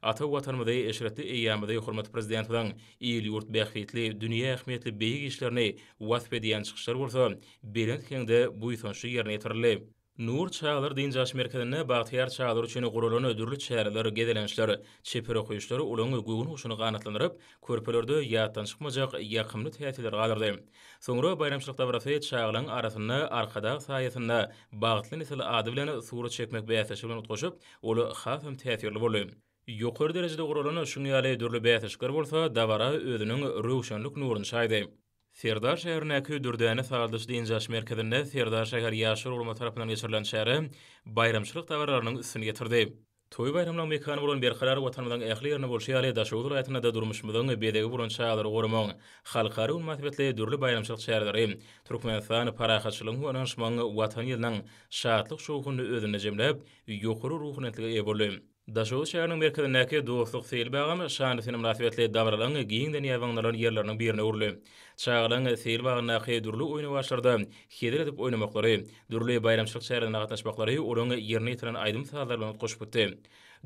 Ata Watanymyzy, eşretli eýýamymyzy hormatly Prezidentimiziň il-ýurt bähbitli, dünýä ähmiýetli beýik işlerini wasp edýän çykyşlar bolsa belent heňde buýsançly ýerine ýetirildi. Nur çagalar dynç alyş merkezinde bagtyýar çagalar üçin guralan dürli çäreler, gezelençler, çeper okaýyşlar olaryň göwün guşuny ganatlandyryp, körpelerde ýatdan çykmajak ýakymly täsirleri galdyrdy. Soňra baýramçylyk dabarasy çagalaryň arasynda Arkadag saýasynda bagtly nesil ady bilen surat çekmek bäsleşigi bilen utgaşyp, ol hasam täsirli boldy. Ýokary derejede guralan şunuň ýaly dürli bäsleşikler bolsa dabara özüniň röwşenlik nuruny çaýdy. Serdar şäherindäki Dürdäne sagaldyş-dynç alyş merkezinde Serdar şäher Ýaşlar guramasy tarapyndan geçirilen çäre baýramçylyk dabaralarynyň üstüni ýetirdi. Toý-baýramlaryň mekany bolan Berkarar Watanymyzyň ähli ýerinde bolşy ýaly, Daşoguz welaýatynda-da durmuşymyzyň bezegi bolan çagalary goramagyň halkara güni mynasybetli dürli baýramçylyk çäreleri Türkmenistan parahatçylygyň we ynanyşmagyň Watany ýylynyň şatlyk-şowhunyny özünde jemläp, ýokary ruhubelentlige eýe boldy. Daşoguz şäheriniň merkezindäki Dostluk seýil bagam şanly sene mynasybetli dabaralaryň giňden ýaýbaňlanylan ýerleriniň birine öwrüldi. Çagalaryň seýil bagyndaky dürli oýnawaçlarda hezil edip oýnamaklary, dürli baýramçylyk çärelerine gatnaşmaklary olaryň ýerine ýetiren aýdym-sazlary bilen utgaşyp gitdi.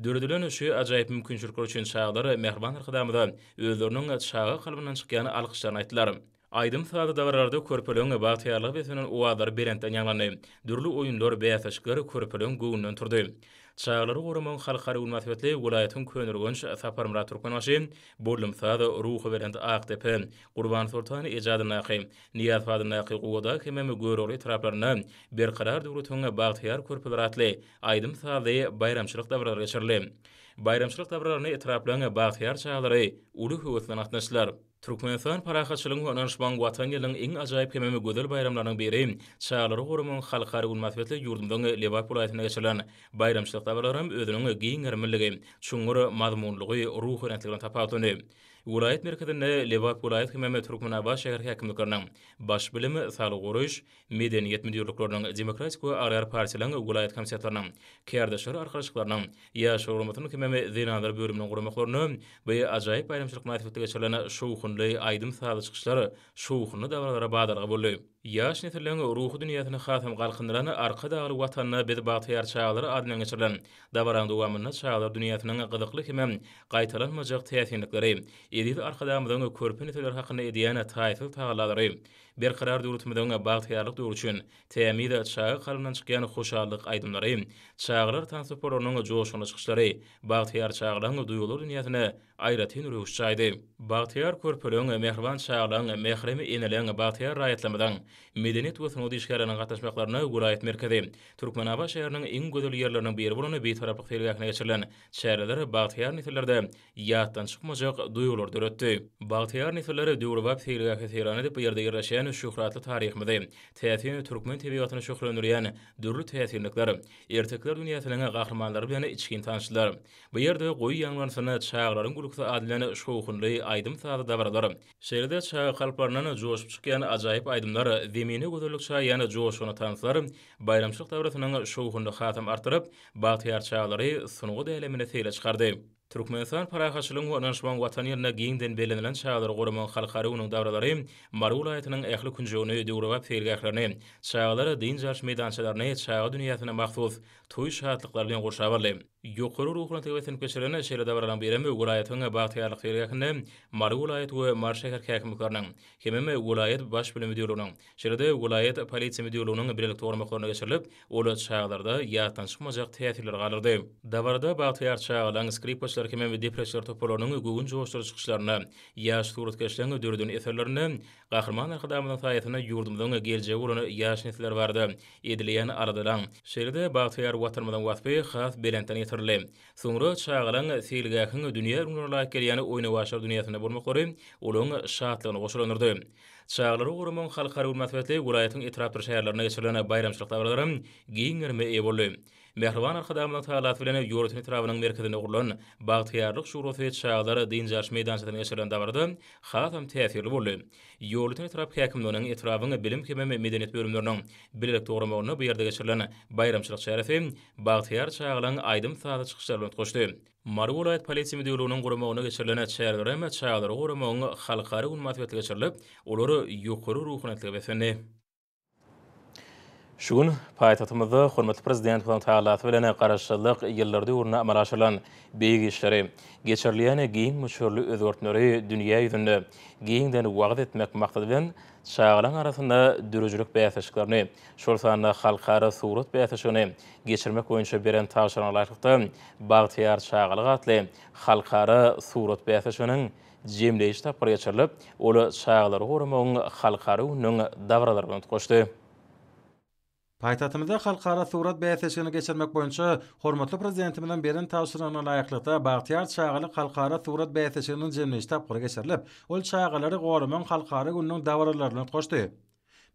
Döredilen şu ajaýyp mümkinçilikler üçin çagalar mähriban Arkadagymyza özleriniň çaga kalbyndan çykýan alkyşlaryny aýtdylar. Aýdym-sazly dabaralarda körpeleriň bagtyýarlyga beslenen owazlary belentden ýaňlandy. Dürli oýunlar, bäsleşikler körpeleriň göwnünden turdy. Çagalary goramagyň halkara güni mynasybetli welaýatyň Köneürgenç, Saparmyrat Türkmenbaşy, Boldumsaz, Ruhubelent, Akdepe, Gurbansoltan eje adyndaky, Nyýazow adyndaky Gubadag hemem Görogly etraplarynda Berkarar döwletiň bagtyýar körpeleri atly aýdym-sazly baýramçylyk dabaralary geçirildi. Baýramçylyk dabaralaryna etraplaryň bagtyýar çagalary uly höwes bilen gatnaşdylar. Türkmenistan parahatçylygyň we ynanyşmagyň Watan ýylynyň iň ajaýyp hemem gözel baýramlarynyň biri, Çagalary goramagyň halkara güni mynasybetli ýurdumyzyň Lebap welaýatynda geçirilen baýramçylyk dabaralary hem özüniň giň gerimliligi, çuňňur mazmunlylygy, ruhubelentligi bilen tapawutlandy. Welaýat merkezinde Lebap welaýat hemem Türkmenabat şäher häkimlikleriniň, Baş bilim, saglygy goraýyş, medeniýet müdirlikleriniň, Demokratik we agrar partiýalaryň welaýat komitetleriniň, kärdeşler arkalaşyklarynyň, Ýaşlar guramasynyň hemem zenanlar bölüminiň guramaklarynda bu ajaýyp baýramçylyk mynasybetli geçirilen şowhunly aýdym-sazly çykyşlar şowhunly dabaralara badalga boldy. Ýaş nesilleriň ruhy dünýäsini hasam galkyndyran Arkadagly Watanda biz bagtyýar çagalar ady bilen geçirilen dabaranyň dowamynda çagalar dünýäsiniň gyzykly hemem gaýtalanmajak täsinlikleri, eziz Arkadagymyzyň körpe nesiller hakynda edýän taýsyz tagallalary, Berkarar döwletimiziň bagtyýarlyk döwri üçin tämiz çaga kalbyndan çykýan hoşallyk aýdymlary, çagalar tans toparlarynyň joşgunly çykyşlary bagtyýar çagalaryň duýgular dünýäsine aýratyn röwüş çaýdy. Bagtyýar körpeleriň, mähriban çagalaryň, mährem eneleriň, bagtyýar raýatlarymyzyň, medeniýet we sungat işgärleriniň gatnaşmaklarynda welaýat merkezi, Türkmenabat şäheriniň iň gözel ýerleriniň biri bolan Bitaraplyk seýilgähinde geçirilen çäreler bagtyýar nesillerde ýatdan çykmajak duýgulary döretdi. Bagtyýar nesiller döwrebap seýilgähe seýran edip, bu ýerde ýerleşýän şöhratly taryhymyzy, täsin türkmen tebigatyny şöhlelendirýän dürli täsinlikler, ertekiler dünýäsiniň gahrymanlary bilen içgin tanyşdylar. Bu ýerde Goý ýaňlansyn çagalaryň gülküsi ady bilen şowhunly aýdym-sazly dabaralar, şeýle-de çaga kalplaryndan joşup çykýan ajaýyp aýdymlar, zemine gözellik çaýýan joşgunly tanslar baýramçylyk dabarasynyň şowhunyny hasam artdyryp, bagtyýar çagalary sungat älemine seýle çykardy. Türkmenistan parahatçylygyň we ynanyşmagyň Watany ýylynda giňden bellenilen Çagalary goramagyň halkara gününiň dabaralary Mary welaýatynyň ähli künjegini, döwrebap seýilgählerini, çagalar dynç alyş meýdançalaryny çaga dünýäsine mahsus toý şatlyklary bilen gurşap aldy. Ýokary ruhubelentlige beslenip geçirilen şeýle dabaralaryň birem welaýatyň Bagtyýarlyk seýilgähinde Mary welaýat we Mary şäher häkimlikleriniň hemem welaýat Baş bilim müdirliginiň, şeýle-de welaýat Polisiýa müdirliginiň bilelikde guramaklarynda geçirilip, Ol çagalarda ýatdan çykmajak täsirleri galdyrdy. Dabarada bagtyýar çagalaryň skripaçylar hemem depreçiler toparlarynyň göwün joşduryjy çykyşlarynda, ýaş suratkeşleriň döreden eserlerinde Gahryman Arkadagymyzyň saýasynda ýurdumyzyň geljegi bolan ýaş nesiller barada edilýän aladalaň, şeýle-de bagtyýar Watanymyzyň waspy has belentden ýetirildi. Soňra çagalaryň seýilgähiň dünýä ülňülerine laýyk gelýän oýnawaçlar dünýäsinde bolmaklary olaryň şatlygyny goşalandyrdy. Çagalary goramagyň halkara güni mynasybetli welaýatyň etrapdyr şäherlerinde geçirilen baýramçylyk dabaralary giň gerime eýe boldy. Mähriban Arkadagymyzyň tagallasy bilen Ýolöten etrabynyň merkezinde gurlan Bagtyýarlyk şurasy çagalar dynç alyş meýdançasynda geçirilen dabarada hasam täsirli boldy. Ýolöten etrap häkimliginiň, etrabyň bilim hemem medeniýet bölümleriniň bilelikde guramagynda bu ýerde geçirilen baýramçylyk çäresi bagtyýar çagalaryň aýdym-sazly çykyşlary bilen utgaşdy. Mary welaýat polisiýa müdirliginiň guramagynda geçirilen çäreler hem çagalary goramagyň halkara güni mynasybetli geçirilip, olar ýokary ruhubelentlige beslendi. Şu gün paýtagtymyzda hormatly Prezidentimiziň tagallasy bilen Garaşsyzlyk ýyllary döwründe amala aşyrylan beýik işleri, geçirilýän giň möçberli özgertmeleri dünýä ýüzünde giňden wagyz etmek maksady bilen çagalaryň arasynda döredijilik bäsleşiklerini, şol sanda halkara surat bäsleşigini geçirmek boýunça beren tabşyrygyna laýyklykda Bagtyýar çagalyk atly halkara surat bäsleşiginiň jemleýji tapgyry geçirilip, ol Çagalary goramagyň halkara gününiň dabaralary bilen utgaşdy. Paýtagtymyzda halkara surat bäsleşigini geçirmek boýunça hormatly Prezidentimiziň beren tabşyrygyna laýyklykda Bagtyýar çagalyk halkara surat bäsleşiginiň jemleýji tapgyry geçirilip, ol Çagalary goramagyň halkara gününiň dabaralary bilen utgaşdy.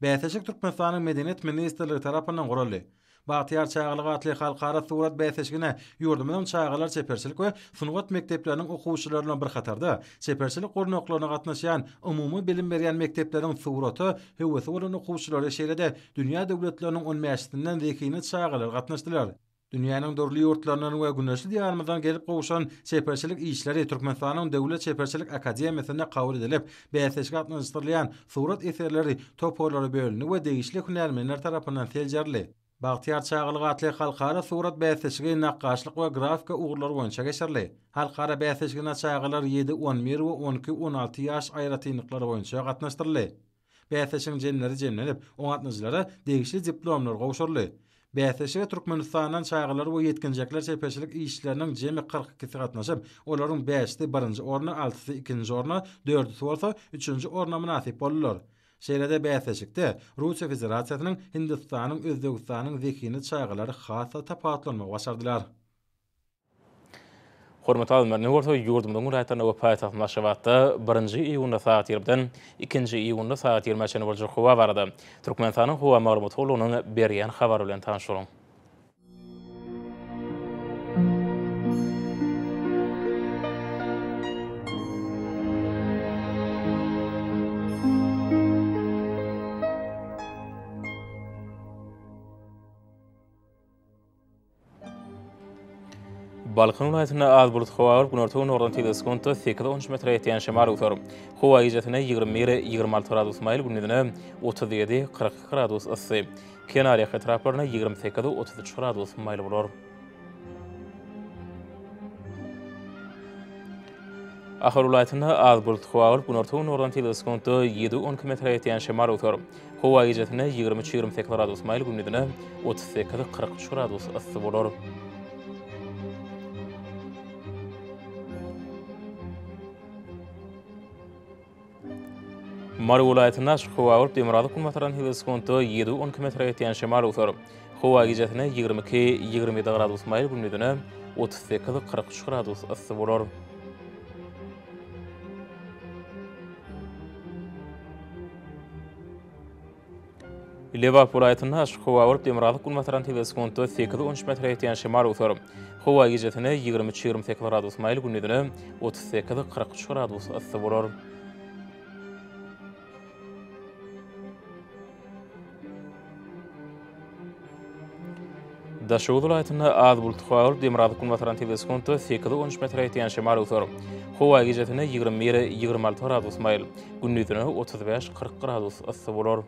Bäsleşik Türkmenistanyň Medeniýet ministrligi tarapyndan guraldy. Bagtyýar çagalyk atly halkara surat bäsleşigine ýurdumyzyň çagalar çeperçilik we sungat mekdepleriniň okuwçylary bilen bir hatarda, çeperçilik gurnaklaryna gatnaşýan umumy bilim berýän mekdepleriň surata höwesi bolan okuwçylary, şeýle-de dünýä döwletleriniň on bäşisinden zehinli çagalar gatnaşdylar. Dünýäniň dürli ýurtlaryndan we güneşli Diýarymyzdan gelip gowşan çeperçilik işleri Türkmenistanyň Döwlet çeperçilik akademiýasynda kabul edilip, bäsleşige gatnaşdyrylýan surat eserleri toparlara bölündi we degişli hünärmenler tarapyndan seljerildi. Bagtyýar çagalyk atly halkara surat bäsleşigi nakgaşlyk we grafika ugurlary boýunça geçirildi. Halkara bäsleşigine çagalar ýedi, on bir we on iki, on alty ýaş aýratynlyklary boýunça gatnaşdyryldy. Bäsleşigiň jemleri jemlenip, oňa gatnaşyjylara degişli diplomlar gowşuryldy. Bäsleşige Türkmenistandan çagalar we ýetginjekler çeperçilik işleriniň jemi 42-si gatnaşyp, olaryň bäşisi birinji orna, altysy ikinji orna, dördüsi bolsa üçünji orna mynasyp boldular. Şeýle-de bäsleşikde Russiýa Federasiýasynyň, Hindistanyň, Özbegistanyň zehinli çagalary has-da tapawutlanmagy başardylar. Hormatly alymlar, indi bolsa ýurdumyzyň welaýatlarynda we paýtagtymyz Aşgabatda birinji iýunda sagat ýigrimiden ikinji iýunda sagat ýigrimä çenli boljak howa barada Türkmenistanyň Howa maglumat gullugynyň berýän habary bilen tanyş boluň. Balkan welaýatynda az bulut howa bolup, günorta-gündogardan tizligi sekuntda sekiz-on üç metre ýetýän şemal öwser. Howa gijesine 21, 26 gradus maýyl, gündizine 37, 42 gradus yssy. Kenarýaka etraplarynda 28, 33 gradus maýyl bolar. Ahal welaýatynda az bulut howa bolup, günorta-gündogardan tizligi sekuntda ýedi-on iki metre ýetýän şemal öwser. Howa gijesine 23-28 gradus maýyl, gündizine 38-43 gradus yssy bolar. Mary welaýatynda açyk howa bolup, demirgazyk-günbatardan tizligi sekuntda ýedi-on iki metre ýetýän şemal öwser. Howa gijesine 22-27 gradus maýyl, gündizine 38-43 gradus yssy bolar. Lebap welaýatynda açyk howa bolup, demirgazyk-günbatardan tizligi sekuntda sekiz-on üç metre ýetýän şemal öwser. Howa gijesine 23-28 gradus maýyl, gündizine 38-43 gradus yssy bolar. Daşoguz welaýatynda az bulutly howa bolup, demirgazyk-günbatardan tizligi sekuntda sekiz-on üç metre ýetýän şemal öwser. Howa gijesine 21, 26 gradus maýyl, gündizine 35, 40 gradus yssy bolar.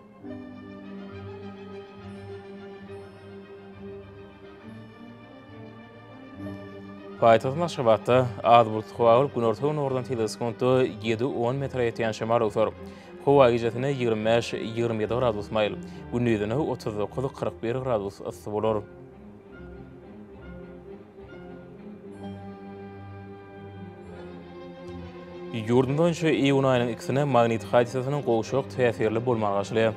Paýtagtymyz Aşgabatda az bulutly howa bolup, günorta-gündogardan tizligi sekuntda ýedi-on metre ýetýän şemal öwser. Howa gijesine 25, 27 gradus maýyl, gündizine 39, 41 gradus yssy bolar. Ýurdumyz boýunça iýun aýynyň ikisine magnit hadysasynyň gowşak täsirli bolmagy garaşylýar.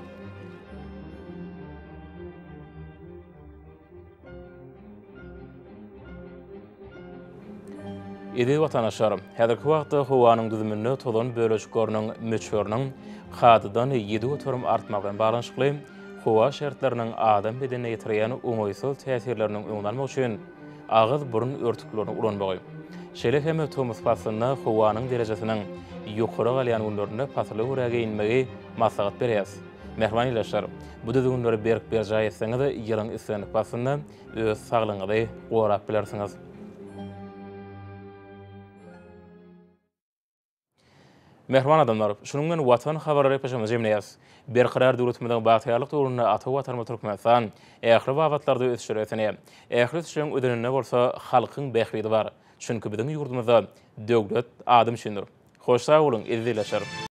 Eziz watandaşlar, häzirki wagtda howanyň düzüminde tozan bölejikleriniň möçberiniň kadadan 7% artmagy bilen baglanyşykly howa şertleriniň adam bedenine ýetirýän oňaýsyz täsirleriniň öňüni almak üçin agyz-burun örtüklerini ulanmagy, şeýle hem tomus paslynda howanyň derejesiniň ýokary galýan günlerinde pasyla görä geýinmegi maslahat berýäris. Mähriban ildeşler, bu düzgünleri berk berjaý etseňiz, ýylyň islendik paslynda öz saglygyňyzy gorap bilersiňiz. Mähriban adamlar, şunuň bilen Watan habarlary gepleşigimizi jemleýäris. Berkarar döwletimiziň bagtyýarlyk döwründe ata Watanymyz Türkmenistan ähli babatlarda ösüşlere ösenýär. Ähli ösüşleriň özeninde bolsa halkyň bähbidi bar. Çünki biziň ýurdumyzda döwlet adam üçindir. Hoş sag boluň, eziz ildeşler!